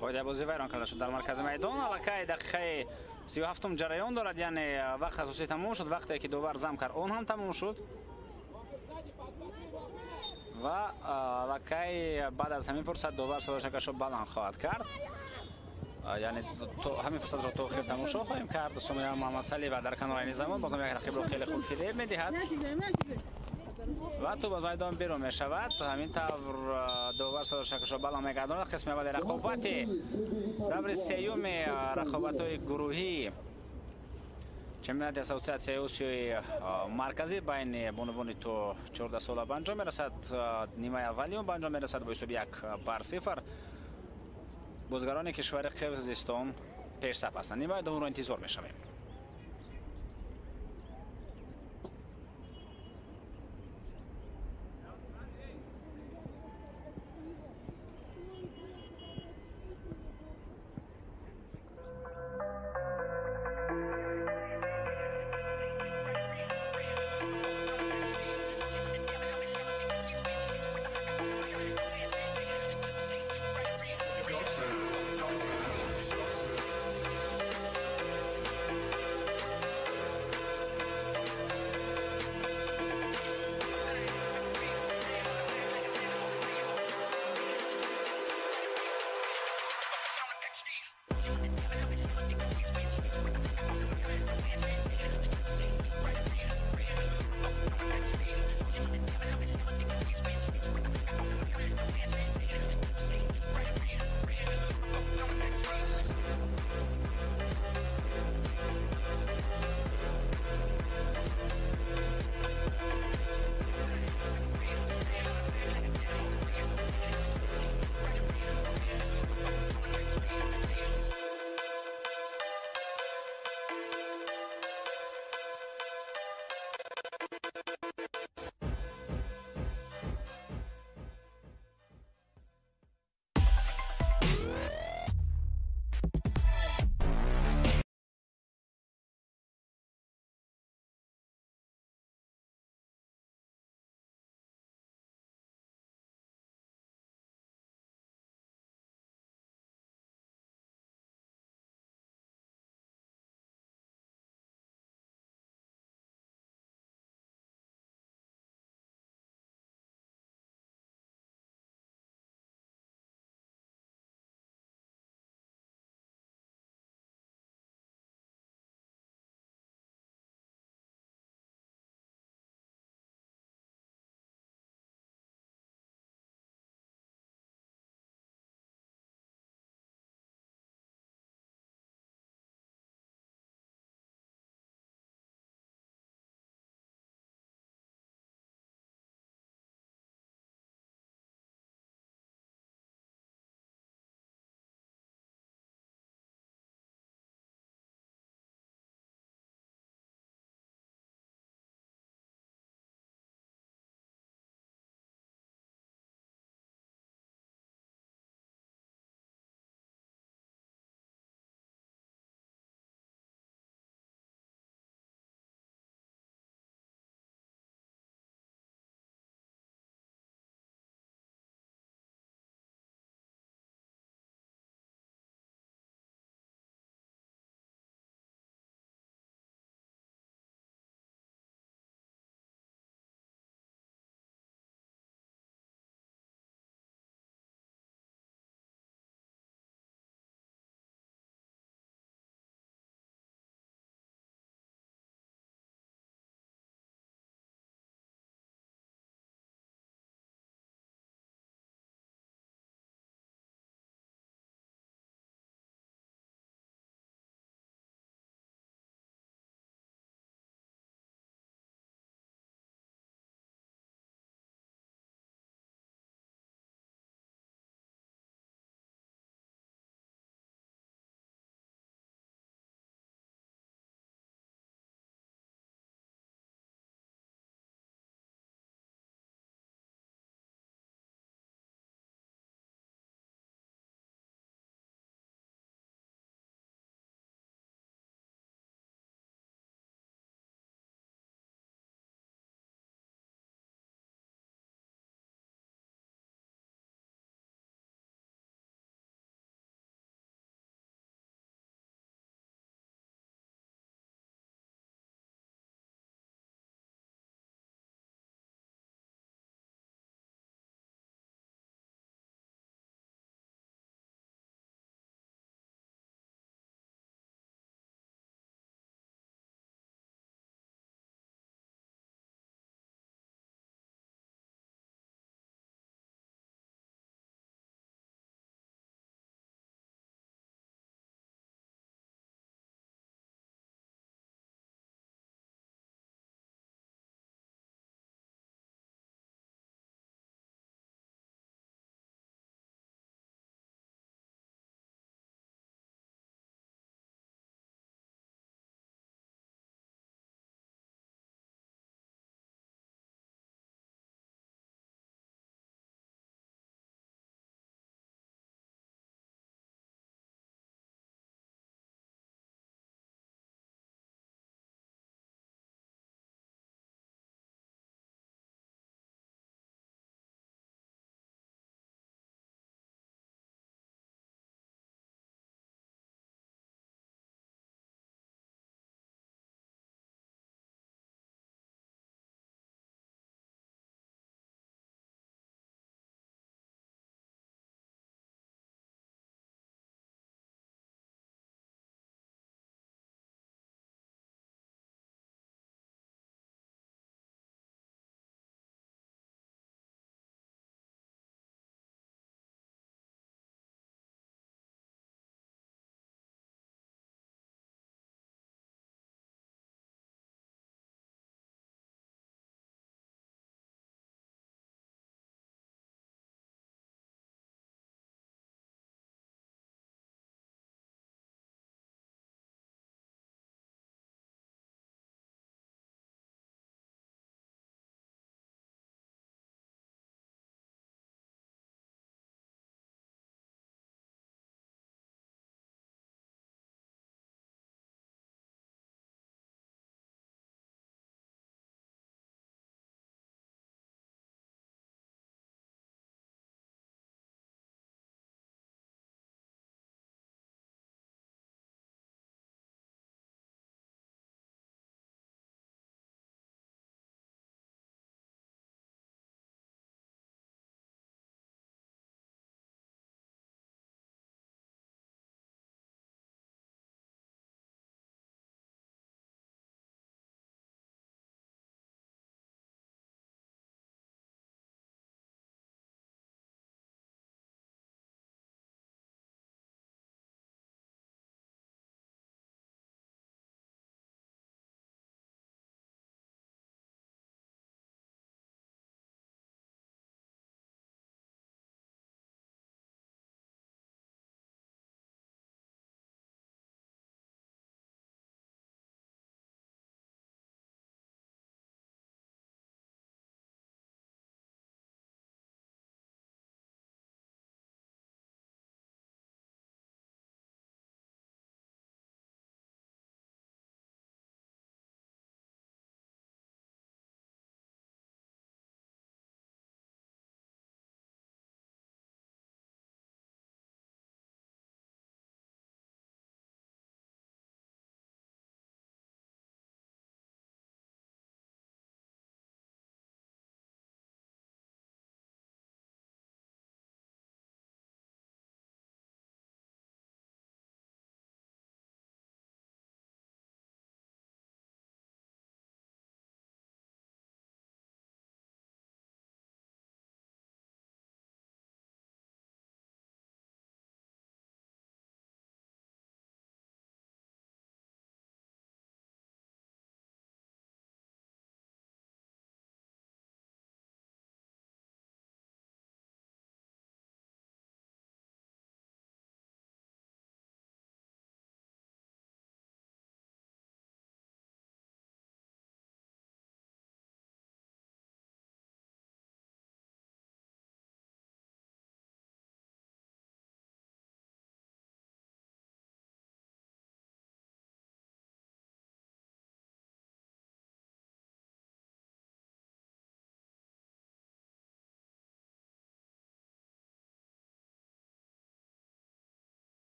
Қоидаи бозӣ вайрон карда шуд дар маркази майдон. Аллакай дақиқаи 37 ҷараён дорад, яъне вақт асосӣ тамом шуд. Вақте ки довар зам кард, он ҳам тамом шуд ва аллакай баъд аз ҳамин фурсат довар садошакашро баланд хоҳад кард. Яъне ҳамин фурсатро то охир тамошо хоҳем кард. Сумая Муҳаммадсалиева дар канори айни замон бозам як рақибро хеле хуб фиреб медиҳад Ва тӯб аз майдон берун мешавад. Ҳамин тавр довар садошакашро баланд мегардонад. Қисми аввали рақобати даври сеюми рақобатҳои гурӯҳии чемпионати ассотсиатсияи Осиёи Марказӣ байни бонувони то 14 сола ба анҷом мерасад. Нимаи аввали он ба анҷом мерасад бо ҳисоби 1-0. Бозигарони кишвари Қирғизистон пешсаф ҳастанд. Нимаи дуввумро интизор мешавем.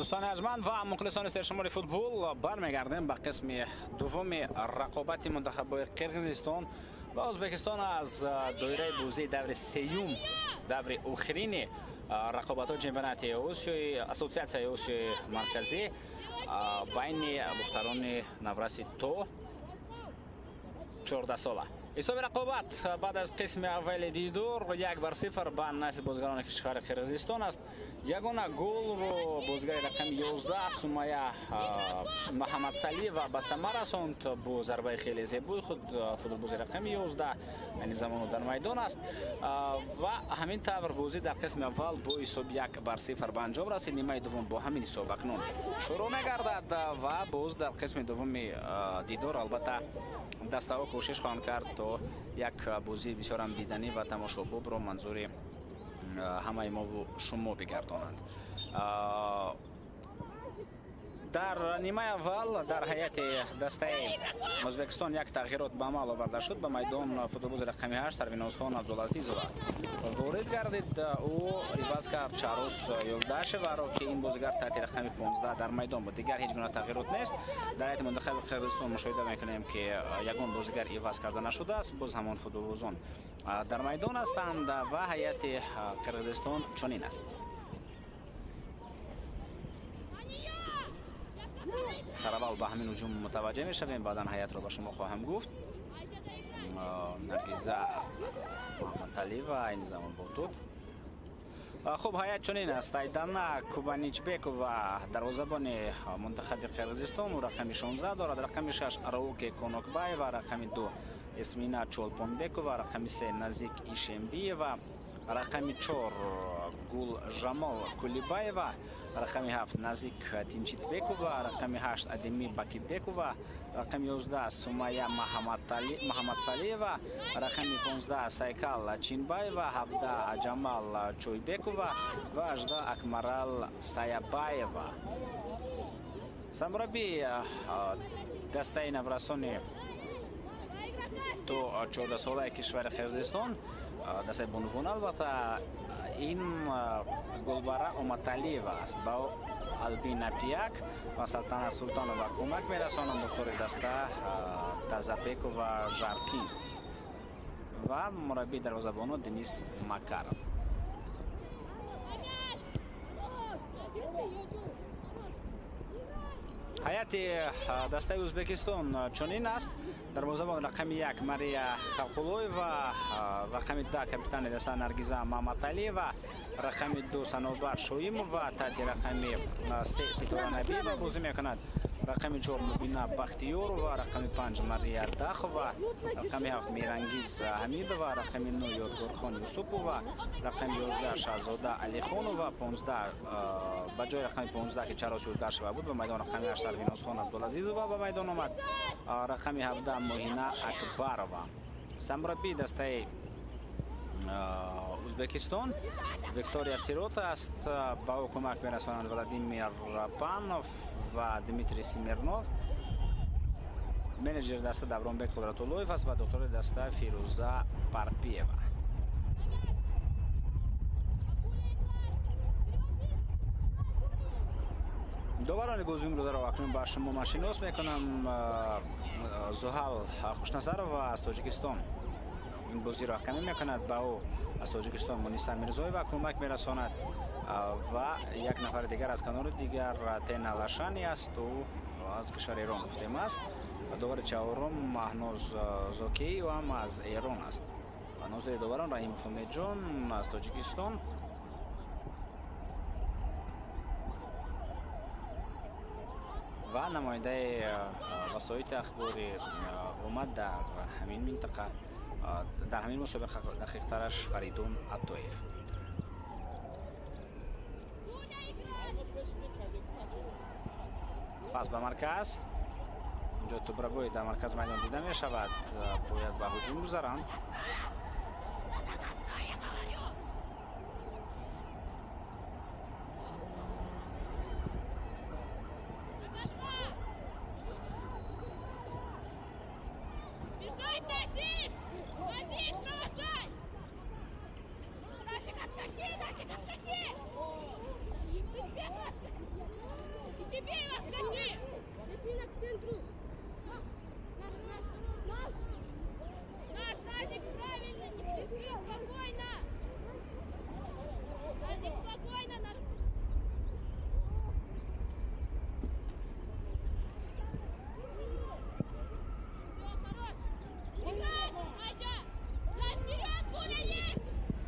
Дӯстони арҷманд ва мухлисони сершумори футбол, бармегардем ба қисми дуввуми рақобати мунтахабҳои Қирғизистон ва Ӯзбекистон аз доираи бозии даври сеюм, даври охирини рақобатҳои чемпионати Осиёи Ассотсиатсияи Осиёи Марказӣ байни духтарони навраси то 14 сола. Ҳисоби рақобат баъд аз қисми аввали дидор 1-0 ба нафи бозигарони кишвари Қирғизистон аст. Ягона голро бозигари рақами 11 Сумая Маҳамадсалиева ба самар расонд бо зарбаи хеле зебои худ. Футболбози рақами 11 айни замон дар майдон аст ва ҳамин тавр бозӣ дар қисми аввал бо ҳисоби 1-0 ба анҷом расид. Нимаи дуввум бо ҳамин ҳисоб акнун шурӯъ мегардад ва боз дар қисми дуввуми дидор албатта дастаҳо кӯшиш хоҳанд кард то як бозии бисёрам диданӣ ва тамошобобро манзури ҳамаи мову шумо бигардонанд. Дар нимаи аввал дар ҳайати дастаи Ӯзбекистон як тағйирот ба амал оварда шуд. Ба майдон футболбози рақами 8 Сарвинозхон Абдулазизова ворид гардид. Ӯ иваз кард Чарус Юлдашеваро, ки ин бозигар таҳти рақами 15 дар майдон буд. Дигар ҳеҷ гуна тағйирот нест. Дар ҳайати мунтахаби Қирғизистон мушоҳида мекунем, ки ягон бозигар иваз карда нашудааст. Боз ҳамон футболбозон дар майдон ҳастанд ва ҳайати Қирғизистон чунин аст. Сараввал ба ҳамин ҳуҷум мутаваҷҷеҳ мешавем, баъдан ҳайатро ба шумо хоҳам гуфт. Наргиза Муҳаммадалиева айни замон бо тӯб. Хуб, ҳайат чунин аст. Айдана Кубаничбекова дарвозабони мунтахаби Қирғизистон, ӯ рақами 16 дорад. Рақами 6 Рауке Конокбаева, рақами 2 Эсмина Чолпонбекова, рақами 3 Назик Ишембиева, рақами 4 Гулжамол Кулибаева, рақами 7 Назик Тинчитбекова, рақами 8 Адеми Бакибекова, рақами 11 Сумая Маҳамадсалиева, рақами 15 Сайкал Чинбаева, 17 Аҷамал Чойбекова ва 18 Акмарал Саябаева. Сармураббии дастаи наврасони то 14 солаи кишвари Қирғизистон, дастаи бонувон албатта, ин Гулбара Оматалиева аст. Ба Албина Пияк ва Салтана Султонова кӯмак мерасонанд. Доктори даста Тазабекова Жаркин ва мураббии дарвозабоно Денис Макаров. Ҳайати дастаи Ӯзбекистон чунин аст. Дарвозабон рақами 1 Мария Халқулоева, рақами 10 капитани даста Наргиза Маматалиева, рақами 2 Санобар Шоимова, таҳти рақами 3 Ситора Набиева бозӣ мекунад. Рақами 4 Мубина Бахтиёрова, рақами 5 Мария Дахова, рақами 7 Мирангиз Ҳамидова, рақами 9 Ёдгорхон Юсупова, рақами 11 Шаҳзода Алихонова, 15 ба ҷои рақами 15 ки Чарос Юлдашева буд ба майдон рақами 8 Сарвинозхон Абдулазизова ба майдон омад, рақами 17 Моҳина Акбарова. Сармураббии дастаи Ӯзбекистон Виктория Сирота аст. Ба ӯ кӯмак мерасонанд Владимир Панов ва Дмитрий Смирнов. Менеҷери даста Давронбек Қудратуллоев аст ва доктори даста Фирӯза Парпиева. Доварони бозии имрӯзаро акнун ба шумо ман шинос мекунам. Зуҳал Хушназарова аз Тоҷикистон ин бозиро ҳакамӣ мекунад. Ба ӯ аз Тоҷикистон Муниса Мирзоева кӯмак мерасонад ва як нафари дигар аз канори дигар Тена Лашани аст. Ӯ аз кишвари Эрон гуфтем аст. Довари чаҳорум Маҳноз Зокиев ҳам аз Эрон аст. Ва нозири доварон Раҳимов Умедҷон аз Тоҷикистон. Ва намояндаи васоити ахбори омад дар ҳамин минтақа, дар ҳамин мусобиқа дақиқтараш Фаридун Атоев. Пас ба марказ. Инҷо тӯбрабои дар марказ майдон дида мешавад. Бояд ба ҳуҷум гузаранд.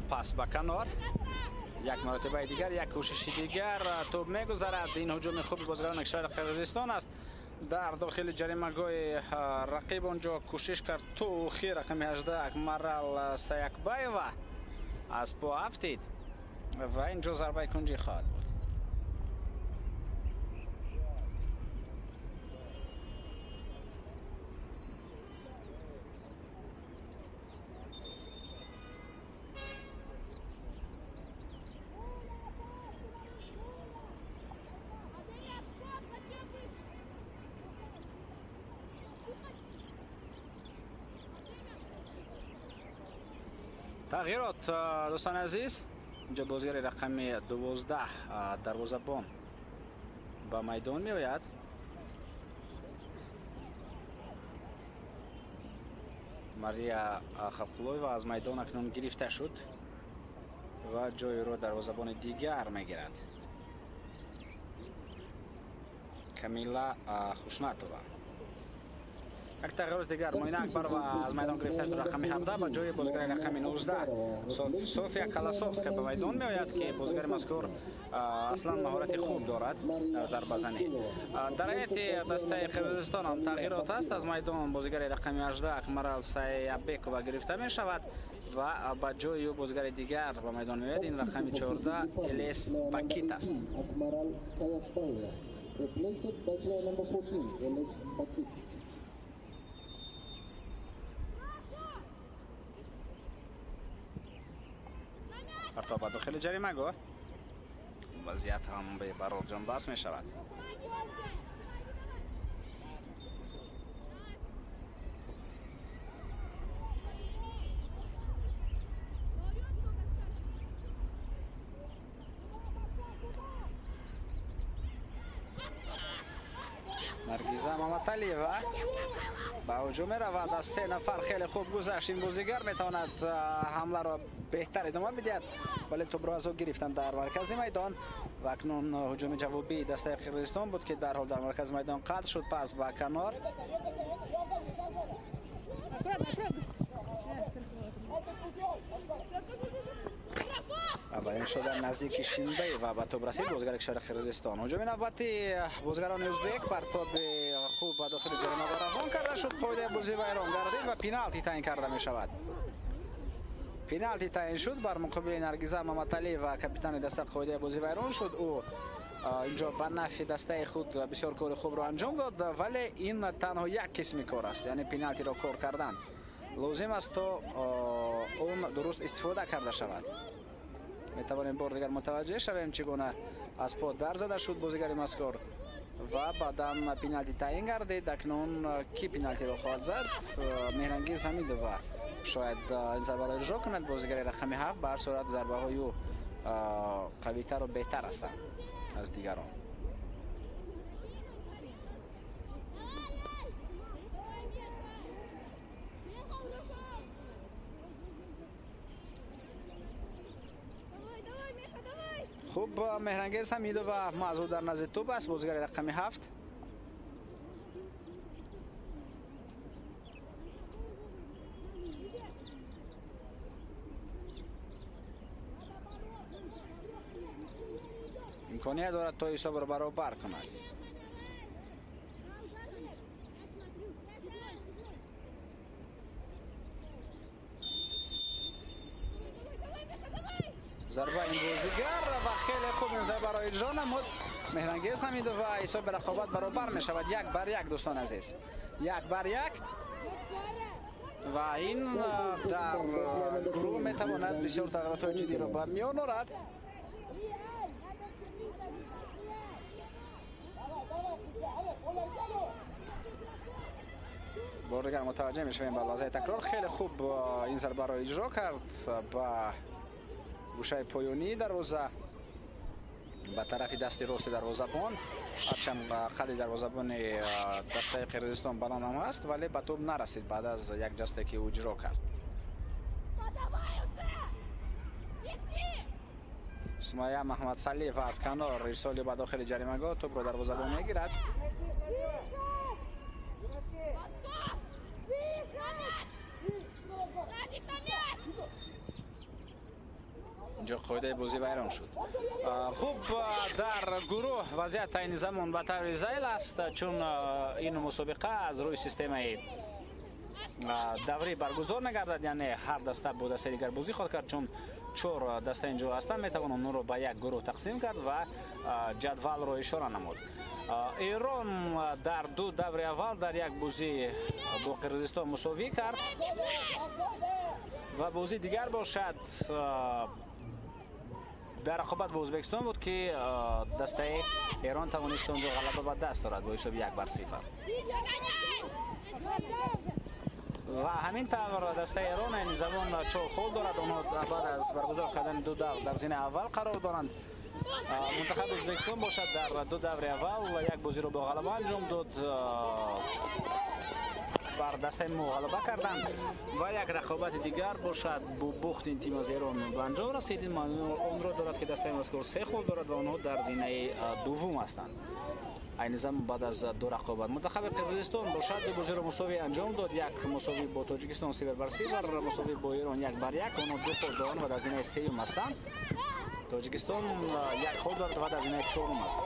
Пас ба канор, як маротибаи дигар, як кӯшиши дигар, тӯб мегузарад. Ин ҳуҷуми хуби бозигарони кишвари Қирғизистон аст. Дар дохили ҷаримагоҳи рақиб онҷо кӯшиш кард тӯхи рақами 18 Акмарал Саякбаева аз по афтид ва инҷо зарбаи кунҷӣ хоҳад буд. Тағйирот, дӯстони азиз, инҷо бозигари рақами 12 дарвозабон ба майдон меояд. Мария Халқулоева аз майдон акнун гирифта шуд ва ҷойро дарвозабони дигар мегирад, Камила Хушнатова. Як тағйироти дигар, Муина Акбарова аз майдон гирифта шуд рақами 17 ба ҷои бозигари рақами 19 София Каласовска ба майдон меояд, ки бозигари мазкур аслан маҳорати хуб дорад дар зарбазанӣ. Дар ҳайати дастаи Қирғизистон ҳам тағйирот аст. Аз майдон бозигари рақами 18 Акмарал Саябекова гирифта мешавад ва ба ҷои ӯ бозигари дигар ба майдон меояд. Ин рақами 14 Элес Бакит аст. Партоб ба дохили ҷаримагоҳ, вазъият ҳам бебарор ҷонбаст мешавад. Наргиза Маматалиева ба ҳуҷум меравад. Аз се нафар хеле хуб гузашт. Ин бозигар метавонад ҳамларо беҳтар идома бидиҳад, вале тӯбро аз ӯ гирифтанд дар маркази майдон ва акнун ҳуҷуми ҷавобии дастаи Қирғизистон буд, ки дарҳол дар маркази майдон қатъ шуд. Пас ба канор. Аввалин шуда наздики Шинбаева ба тӯб расид бозигари кишвари Қирғизистон. Ҳуҷуми навбати бозигарони ӯзбек, партоби хуб ба дохили ҷаримагоҳ равон карда шуд. Қоидаи бозӣ вайрон гардид ва пеналти таъин карда мешавад. Пеналти таъин шуд бар муқобили Наргиза Маматалиева, капитани даста. Қоидаи бозӣ вайрон шуд. Ӯ инҷо ба нафъи дастаи худ бисёр кори хубро анҷом дод, вале ин танҳо як қисми кор аст, яъне пеналтиро кор кардан лозим аст, то он дуруст истифода карда шавад. Метавонем бор дигар мутаваҷҷеҳ шавем, чӣ гуна аз по дар зада шуд бозигари мазкур ва баъдан пеналти таъин гардид. Акнун кӣ пеналтиро хоҳад зад? Меҳрангиз Ҳамидова шояд ин зарбаро иҷро кунад. Бозигари рақами 7. Ба ҳар сурат зарбаҳои ӯ қавитару беҳтар ҳастанд аз дигарон. Хуб, Меҳрангез Ҳамидова маъзур дар назди тӯб аст, бозигари рақами 7. Имконият дорад, то ҳисобро баробар кунад. Зарба ин бозигар ва хеле хуб ин зарбаро иҷро намуд Меҳрангез Ҳамидова. Ҳисоби рақобат баробар мешавад, 1-1, дӯстони азиз, 1-1. Ва ин дар гурӯҳ метавонад бисёр тағйиротҳои ҷиддиро ба миён орад. Бор дигар мутаваҷҷеҳ мешавем ба лаҳзаи такрор. Хеле хуб ин зарбаро иҷро кард ба гӯшаи поёнии дарвоза, ба тарафи дасти рости дарвозабон. Ҳарчанд қади дарвозабони дастаи Қирғизистон баланд ҳам ҳаст, вале ба тӯб нарасид баъд аз як ҷасте ки ӯ иҷро кард. Сумайя Маҳмадсалиев аз канор ирсоли ба дохили ҷаримагоҳ, тӯбро дарвозабон мегирад. Инҷо қоидаи бозӣ вайрон шуд. Хуб, дар гурӯҳ вазъият айни замон ба таври зайл аст, чун ин мусобиқа аз рӯи системаи даврӣ баргузор мегардад, яъне ҳар даста бо дастаи дигар бозӣ хоҳад кард. Чун чор даста инҷо ҳастанд, метавон онҳоро ба як гурӯҳ тақсим кард ва ҷадвалро ишора намуд. Эрон дар ду даври аввал дар як бозӣ бо Қирғизистон мусовӣ кард ва бозии дигар бошад дар рақобат бо Ӯзбекистон буд, ки дастаи Эрон тавонист онҷо ғалаба ба даст орад бо ҳисоби 1-0. Ва ҳамин тавр дастаи Эрон айни замон 4 хол дорад. Онҳо баъд аз баргузор кардани ду давр дар зинаи аввал қарор доранд. Мунтахаби Ӯзбекистон бошад дар ду даври аввал як бозиро бо ғалаба анҷом дод, бар дастаи мо ғалаба карданд ва як рақобати дигар бошад бо бухти ин тим аз Эрон ба анҷом расид. Ин маъно онро дорад, ки дастаи мазкур 3 хол дорад ва онҳо дар зинаи дуввум ҳастанд. Айни замон баъд аз ду рақобат мунтахаби Қирғизистон бошад ду бозиро мусовӣ анҷом дод. Як мусовӣ бо Тоҷикистон 0-0, мусовӣ бо Эрон 1-1. Онҳо 2 хол доранд ва дар зинаи сеюм ҳастанд. Тоҷикистон 1 хол дорад ва дар зинаи чорум аст.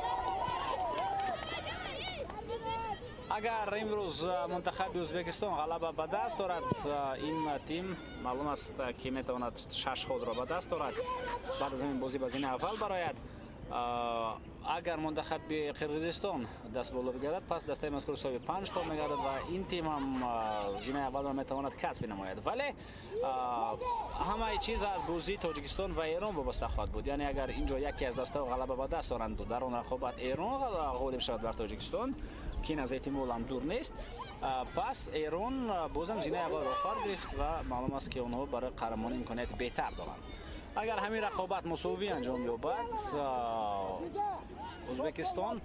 Агар имрӯз мунтахаби Ӯзбекистон ғалаба ба даст орад, ин тим маълум аст, ки метавонад 6 холро ба даст орад, баъд аз ин бозӣ ба зинаи аввал барояд. Агар мунтахаби Қирғизистон даст боло бигардад, пас дастаи мазкур соҳиби 5 хол мегардад ва ин тим ҳам зинаи аввалро метавонад касб намояд. Вале ҳамаи чиз аз бозии Тоҷикистон ва Эрон вобаста хоҳад буд. Яъне агар инҷо яке аз дастаҳо ғалаба ба даст оранду дар он рақобат Эрон ғолиб шавад бар Тоҷикистон, ки ин аз эҳтимол ҳам дур нест, пас Эрон бозам зинаи аввалро хоҳад гирифт ва маълум аст, ки онҳо барои қаҳрамонӣ имконияти беҳтар доранд. Агар ҳамин рақобат мусовӣ анҷом ёбад, Ӯзбекистон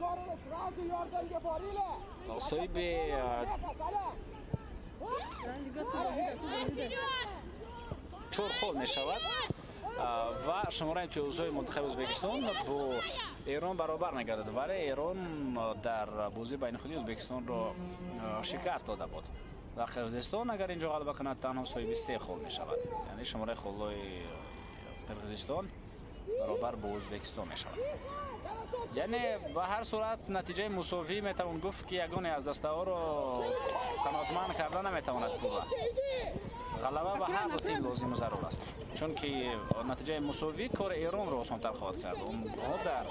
соҳиби 4 хол мешавад ва шумораи имтиёзҳои мунтахаби Ӯзбекистон бо Эрон баробар мегардад. Вале Эрон дар бозии байнихудии Ӯзбекистонро шикаст дода буд ва Қирғизистон агар инҷо ғалаба кунад, танҳо соҳиби 3 хол мешавад. Яъне шумораи холҳои Қирғизистон баробар бо Ӯзбекистон мешавад. Яъне ба ҳар сурат натиҷаи мусовӣ метавон гуфт, ки ягоне аз дастаҳоро қаноатманд карда наметавонад. Пурра ғалаба ба ҳар ду тим лозиму зарур аст, чунки натиҷаи мусовӣ кори Эронро осонтар хоҳад кард. Онҳо дар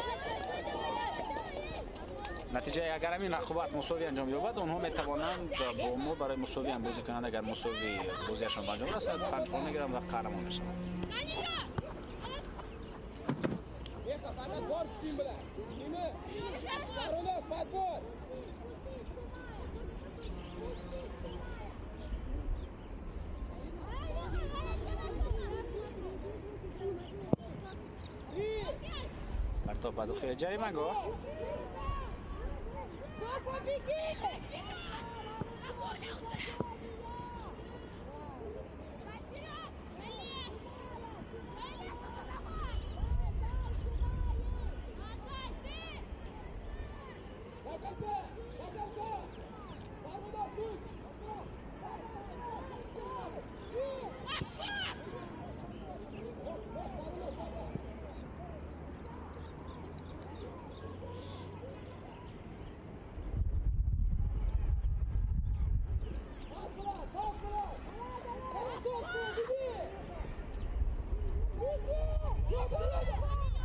натиҷаи агар ҳамин рақобат мусовӣ анҷом ёбад, онҳо метавонанд бо мо барои мусовӣ ҳам бозӣ кунанд. Агар мусовӣ бозиашон ба анҷом расад, 5 хол мегиранд ва қаҳрамон мешаванд. Подбор kuching bilan. Tushundingmi? Sarvinoz, подбор. Партоб ба дохили ҷаримагоҳ. Софа, беги!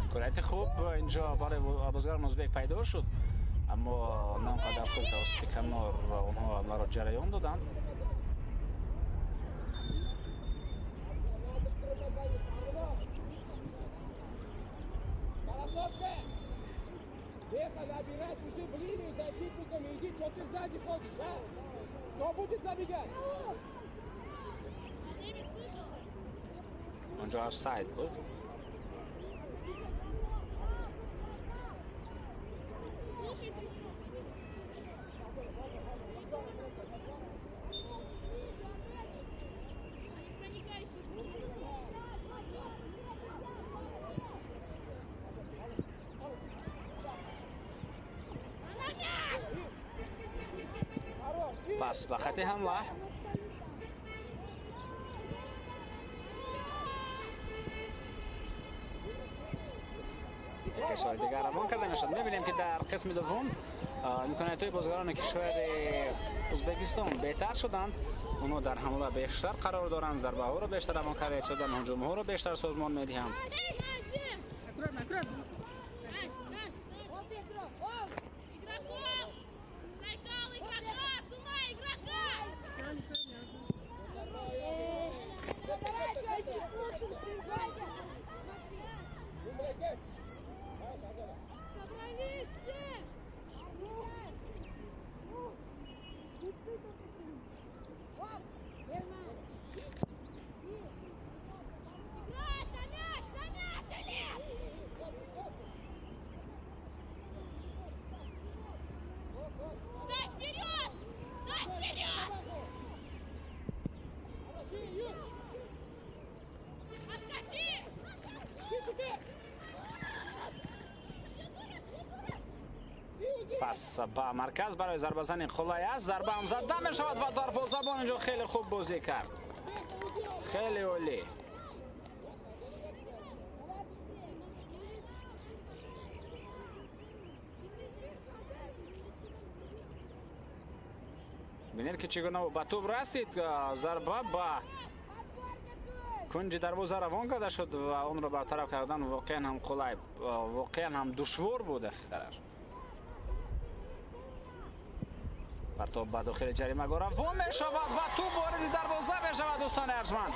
Имконияти хуб инҷо барои бозигарон ӯзбек пайдо шуд, аммо на он қадар хуб тавассути канор онҳо ҳамларо ҷараён доданд. Беха, набирать уже в линию защитниками. Иди, что ты сзади ходишь, а? Кто будет забегать? Онҷо офсайд буд. Пас ба хати ҳамла. Кишвари дигар равон карда мешавад. Мебинем ки дар қисми дуввум имкониятҳои бозигарони кишвари Ӯзбекистон беҳтар шуданд. Онҳо дар ҳамла бештар қарор доранд, зарбаҳоро бештар равон карда истодаанд, ҳуҷумҳоро бештар созмон медиҳанд. Пас ба марказ барои зарбазани қулай аст. Зарба ҳам зада мешавад ва дарвозабон инҷо хеле хуб бозӣ кард. Хеле олӣ. Бинед ки чӣ гуна ба тӯб расид. Зарба ба кунҷи дарвоза равон карда шуд ва онро бартараф кардан воқеан ҳам қулай, воқеан ҳам душвор буд ахтараш. Партоб ба дохили ҷаримагоҳ равон мешавад ва тӯб вориди дарвоза мешавад. Дӯстони арҷманд,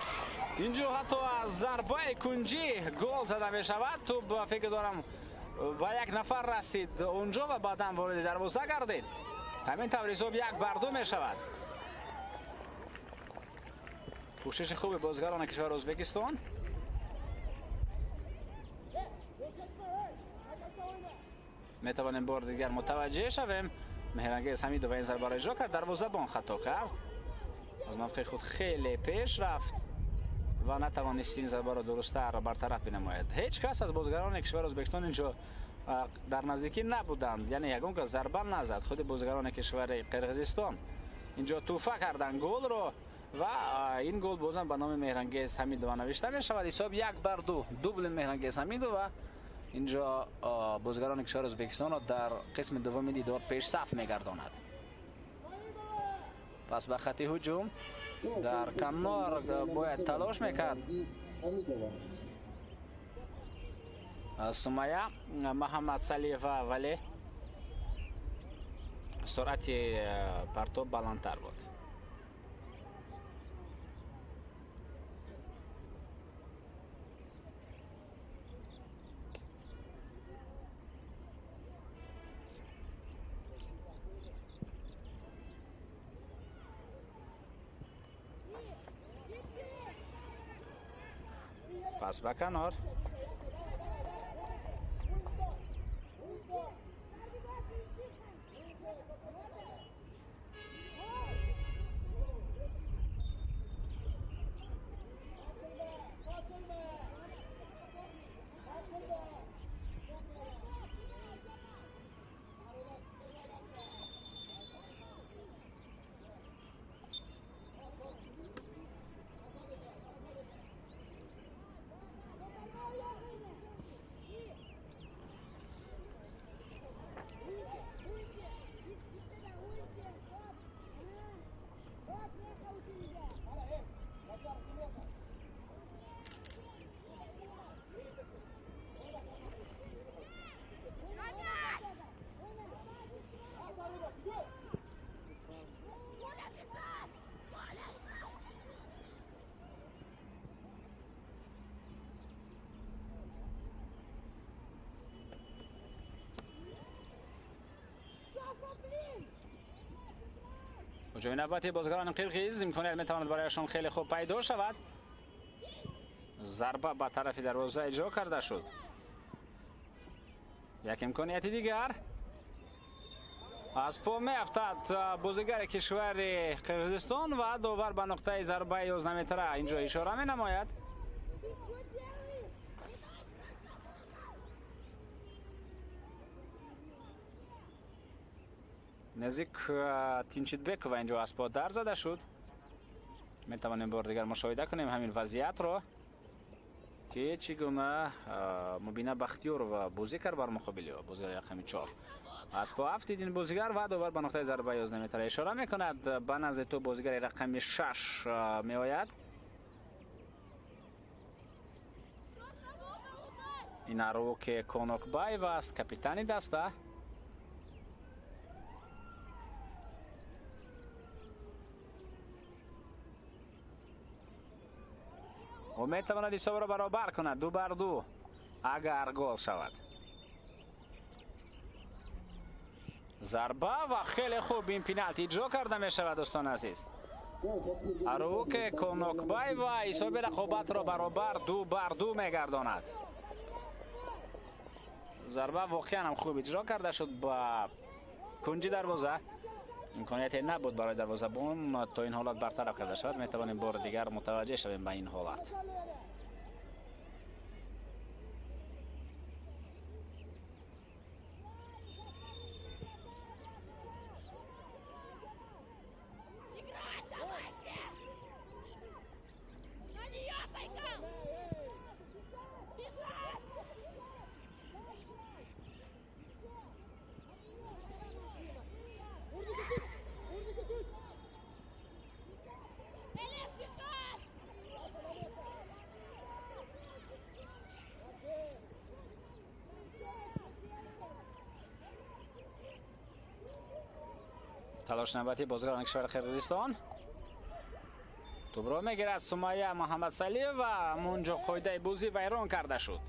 инҷо ҳатто аз зарбаи кунҷӣ гол зада мешавад. Тӯб фикр дорам ба як нафар расид онҷо ва баъдан вориди дарвоза гардид. Ҳамин тавр ҳисоб 1-2 мешавад. Кӯшиши хуби бозигарони кишвари Ӯзбекистон. Метавонем бори дигар мутаваҷҷеҳ шавем. Меҳрангез Ҳамидова ин зарбаро иҷро кард, дарвозабон хато кард, аз мавқеи худ хеле пеш рафт ва натавонист ин зарбаро дурусттар бартараф бинамояд. Ҳеҷ кас аз бозигарони кишвари Ӯзбекистон инҷо дар наздикӣ набуданд, яъне ягон кас зарба назад. Худи бозигарони кишвари Қирғизистон инҷо тӯҳфа карданд голро ва ин гол бозам ба номи Меҳрангез Ҳамидова навишта мешавад. Ҳисоб 1-2, дубли Меҳрангез Ҳамидова инҷо бозигарони кишвари Ӯзбекистонро дар қисми дуввуми дидор пешсаф мегардонад. Пас ба хати ҳуҷум дар канор бояд талош мекард Сумая Маҳаммадсалиева, вале суръати партоб баландтар буд. Пас ба канор. ҳуҷуми навбати бозигарони қирғиз имконият метавонад барояшон хеле хуб пайдо шавад. Зарба ба тарафи дарвоза иҷро карда шуд. Як имконияти дигар аз по меафтад бозигари кишвари Қирғизистон ва довар ба нуқтаи зарбаи 11 метра инҷо ишора менамояд. Наздик Тинчитбекова инҷо аз по дар зада шуд. Метавонем бори дигар мушоҳида кунем ҳамин вазъиятро, ки чӣ гуна Мубина Бахтиёрова бозӣ кард бар муқобили ӯ. Бозигари рақами 4 аз по афтид ин бозигар ва довар ба нуқтаи зарба 11 метра ишора мекунад. Ба назди ту бозигари рақами 6 меояд. Ин Аруке Конокбаева аст, капитани даста. Ӯ метавонад ҳисобро баробар кунад 2-2 агар гол шавад. Зарба ва хеле хуб ин пеналти иҷро карда мешавад, дӯстони азиз. Аруке Конокбаева ҳисоби рақобатро баробар 2-2 мегардонад. Зарба воқеан ҳам хуб иҷро карда шуд ба кунҷи дарвоза. Имконияте набуд барои дарвозабон то ин ҳолат бартараф карда шавад. Метавонем бори дигар мутаваҷҷеҳ шавем ба ин ҳолат. Талош навбати бозигарони кишвари Қирғизистон. Тӯбро мегирад Сумайя Муҳаммадсалиева. Ҳамонҷо қоидаи бозӣ вайрон карда шуд.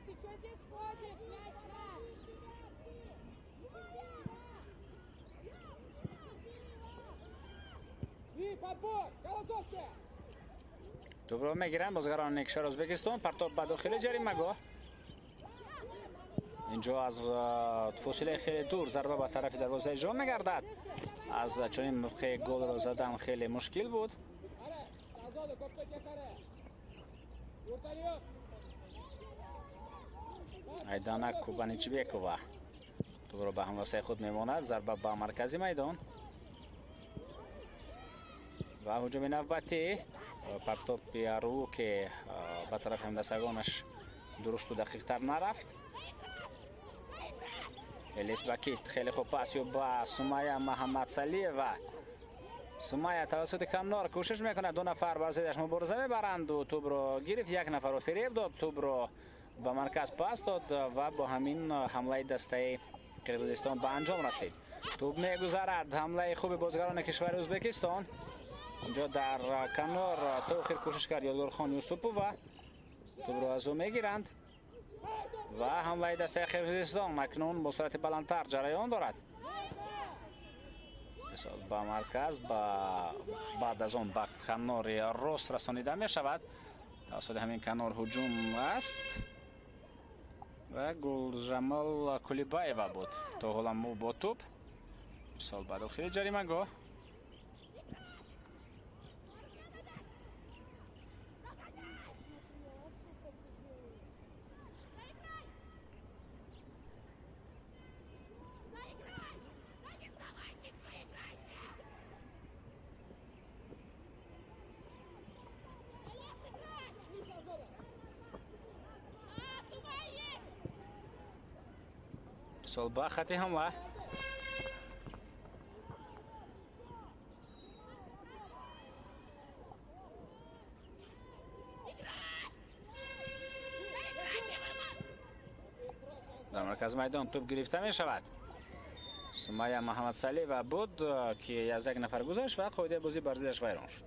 Ты что здесь ходишь? Мяч наш! И подбор! Колосовская! Тӯбро мегиранд бозигарони кишвари Ӯзбекистон. Партоб ба дохили ҷаримагоҳ. Инҷо аз фосилаи хеле дур зарба ба тарафи дарвоза иҷро мегардад. Аз чунин мавқеъ голро задан хеле мушкил буд. Айдана Кубаничбекова тӯбро ба ҳамвасаи худ мемонад. Зарба ба маркази майдон ва ҳуҷуми навбатӣ. Партоби Ару, ки ба тарафи ҳамдастагонаш дурусту дақиқтар нарафт. Элис Бакит хеле хуб пас ёб ба Сумайя Муҳаммадсалиева. Сумайя тавассути канор кӯшиш мекунад. Ду нафар бар зиддаш мубориза мебаранду тӯбро гирифт, як нафарро фиреб дод, тӯбро ба марказ пас дод ва бо ҳамин ҳамлаи дастаи Қирғизистон ба анҷом расид. Тӯб мегузарад. Ҳамлаи хуби бозигарони кишвари Ӯзбекистон. Инҷо дар канор то охир кӯшиш кард Ёдгорхон Юсупова. Тӯбро аз ӯ мегиранд ва ҳамлаи дастаи Қирғизистон акнун бо суръати баландтар ҷараён дорад. Ба марказ, баъд аз он ба канори рост расонида мешавад. Тавассути ҳамин канор ҳуҷум аст ва Гулжамол Кулибаева буд. То ҳола бо тӯб ирсол ба дохили ҷаримагоҳ. Ба хати ҳамла. Дар маркази майдон тӯп гирифта мешавад. Сумайя Муҳаммадсалиева буд, ки аз як нафар гузашт ва қоидаи бозӣ бар зиддаш вайрон шуд.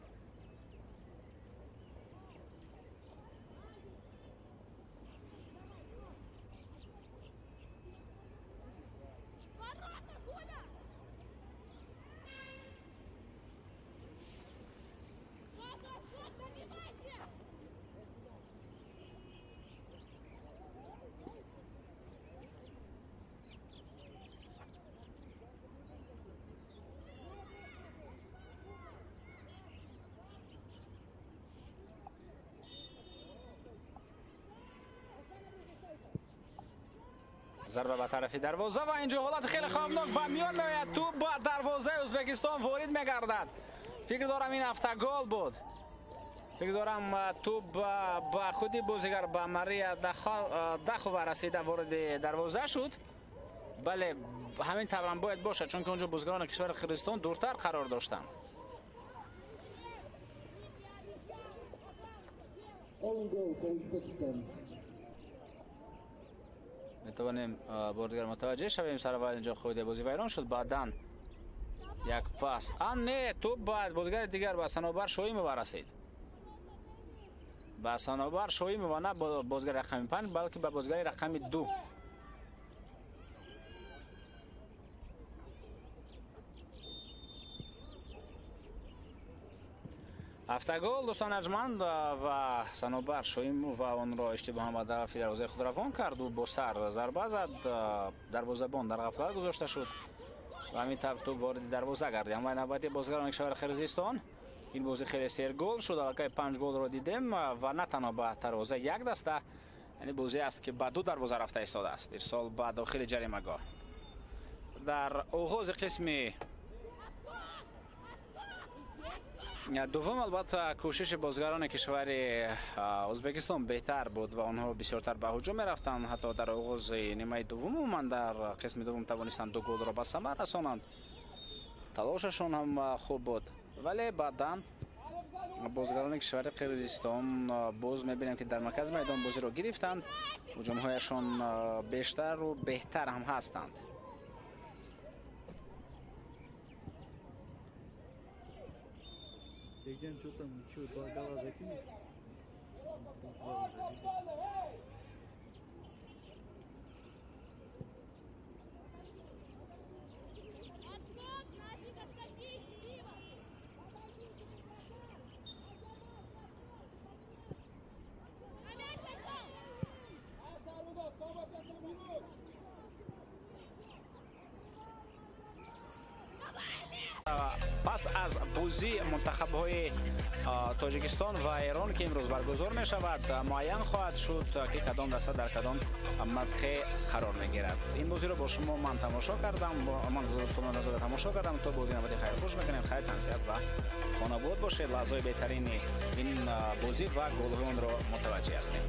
Зарба ба тарафи дарвоза ва инҷо ҳолати хеле хавфнок ба миён меояд. Тӯп ба дарвозаи Ӯзбекистон ворид мегардад. Фикр дорам ин автогол буд. Фикр дорам тӯп ба худи бозигар, ба Мария Дахова расида вориди дарвоза шуд. Бале, ҳамин таврам бояд бошад, чунки онҷо бозигарони кишвари Қирғизистон дуртар қарор доштанд. Метавонем бор дигар мутаваҷҷеҳ шавем. Сараввал инҷо қоидаи бозӣ вайрон шуд, баъдан як пас. Не, тӯп ба бозигари дигар, ба Санобар Шоимова расид. Ба Санобар Шоимова, на бозигари рақами 5, балки ба бозигари рақами 2. Автогол дӯстон арҷманд ва Санобар Шоимова онро иштибоҳан ба тарафи дарвозаи худ равон кард. Ӯ бо сар зарба зад, дарвозабон дар ғафлат гузошта шуд ва ҳамин тавр тӯп вориди дарвоза гардид. Ҳамлаи навбатии бозигарони кишвари Қирғизистон. Ин бозӣ хеле сергол шуд, аллакай 5 голро дидем ва на танҳо ба дарвозаи як даста, яъне бозӣ аст ки ба ду дарвоза рафта истодааст. Ирсол ба дохили ҷаримагоҳ. Дар оғози қисми дуввум албатта кӯшиши бозигарони кишвари Ӯзбекистон беҳтар буд ва онҳо бисёртар ба ҳуҷум мерафтанд. Ҳатто дар оғози нимаи дуввум умуман дар қисми дуввум тавонистанд 2 голро ба самар расонанд. Талошашон ҳам хуб буд, вале баъдан бозигарони кишвари Қирғизистон боз мебинем ки дар маркази майдон бозиро гирифтанд. Ҳуҷумҳояшон бештару беҳтар ҳам ҳастанд. Бегем, что там, что, 2 гола закинешь? Отскок, Назик, откатись, Дима! На мяч зашел! Пас аз бозии мунтахабҳои Тоҷикистон ва Эрон, ки имрӯз баргузор мешавад, муайян хоҳад шуд, ки кадом даста дар кадом мавқеъ қарор мегирад. Ин бозиро бо шумо ман тамошо кардам, ман Рустамзода тамошо кардам. То бозии навбатӣ хайрхуш мекунем. Хайр, тансиҳат ва хонобод бошед. Лаҳзаҳои беҳтарини ин бозӣ ва голҳои онро мутаваҷҷеҳ ҳастем.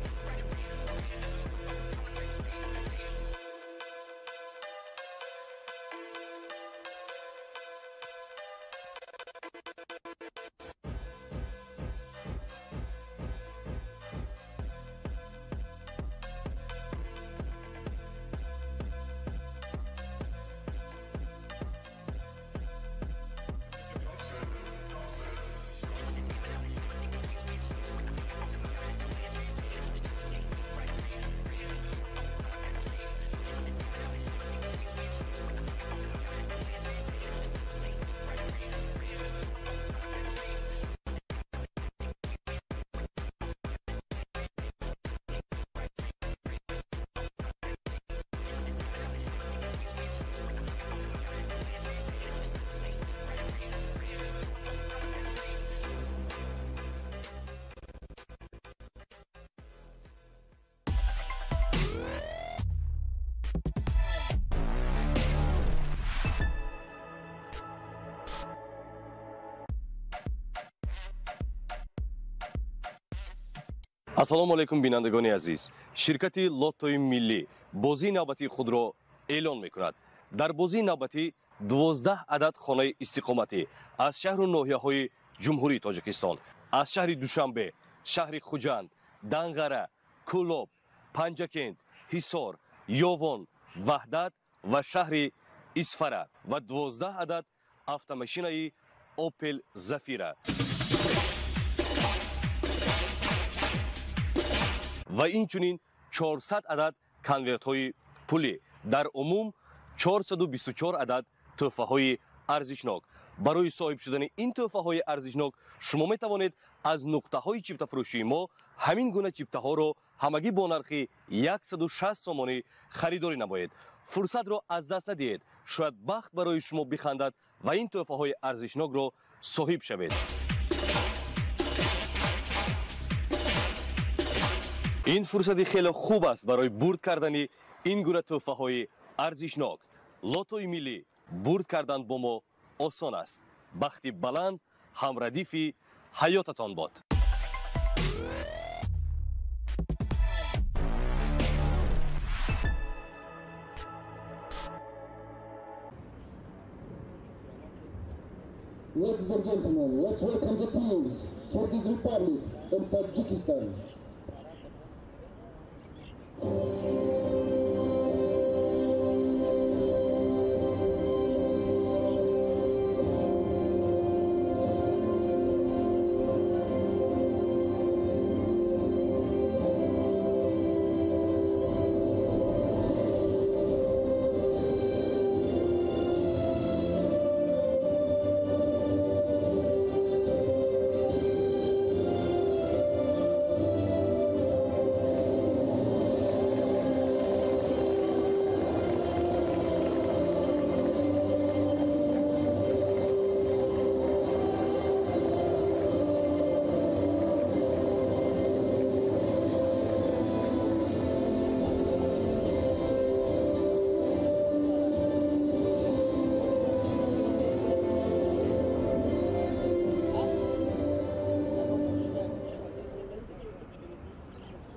Ассалому алайкум, бинандагони азиз. Ширкати Лоттои миллӣ бозии навбатии худро эълон мекунад. Дар бозии навбатӣ 12 адад хонаи истиқоматӣ аз шаҳру ноҳияҳои Ҷумҳурии Тоҷикистон, аз шаҳри Душанбе, шаҳри Хуҷанд, Данғара, Кӯлоб, Панҷакент, Ҳисор, Ёвон, Ваҳдат ва шаҳри Исфара ва 12 адад автомашинаи Опел Зафира. Ва инчунин 400 адад конвертҳои пулӣ. Дар умум 424 адад тӯҳфаҳои арзишнок. Барои соҳиб шудани ин тӯҳфаҳои арзишнок шумо метавонед аз нуқтаҳои чиптафурӯшии мо ҳамин гуна чиптаҳоро ҳамагӣ бо нархи 160 сомонӣ харидорӣ намоед. Фурсатро аз даст надиҳед, шояд бахт барои шумо бихандад ва ин тӯҳфаҳои арзишнокро соҳиб шавед. Ин фурсати хеле хуб аст барои бурд кардани ин гуна тӯҳфаҳои арзишнок. Лотои миллӣ бурд кардан бо мо осон аст. Бахти баланд ҳамрадифи ҳаётатон бод. Ladies and gentlemen, let's welcome the teams, Kyrgyz Republic and Tajikistan.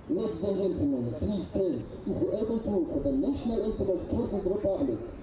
Ladies and gentlemen, please tell if you're able to for the national anthem of Kyrgyz Republic.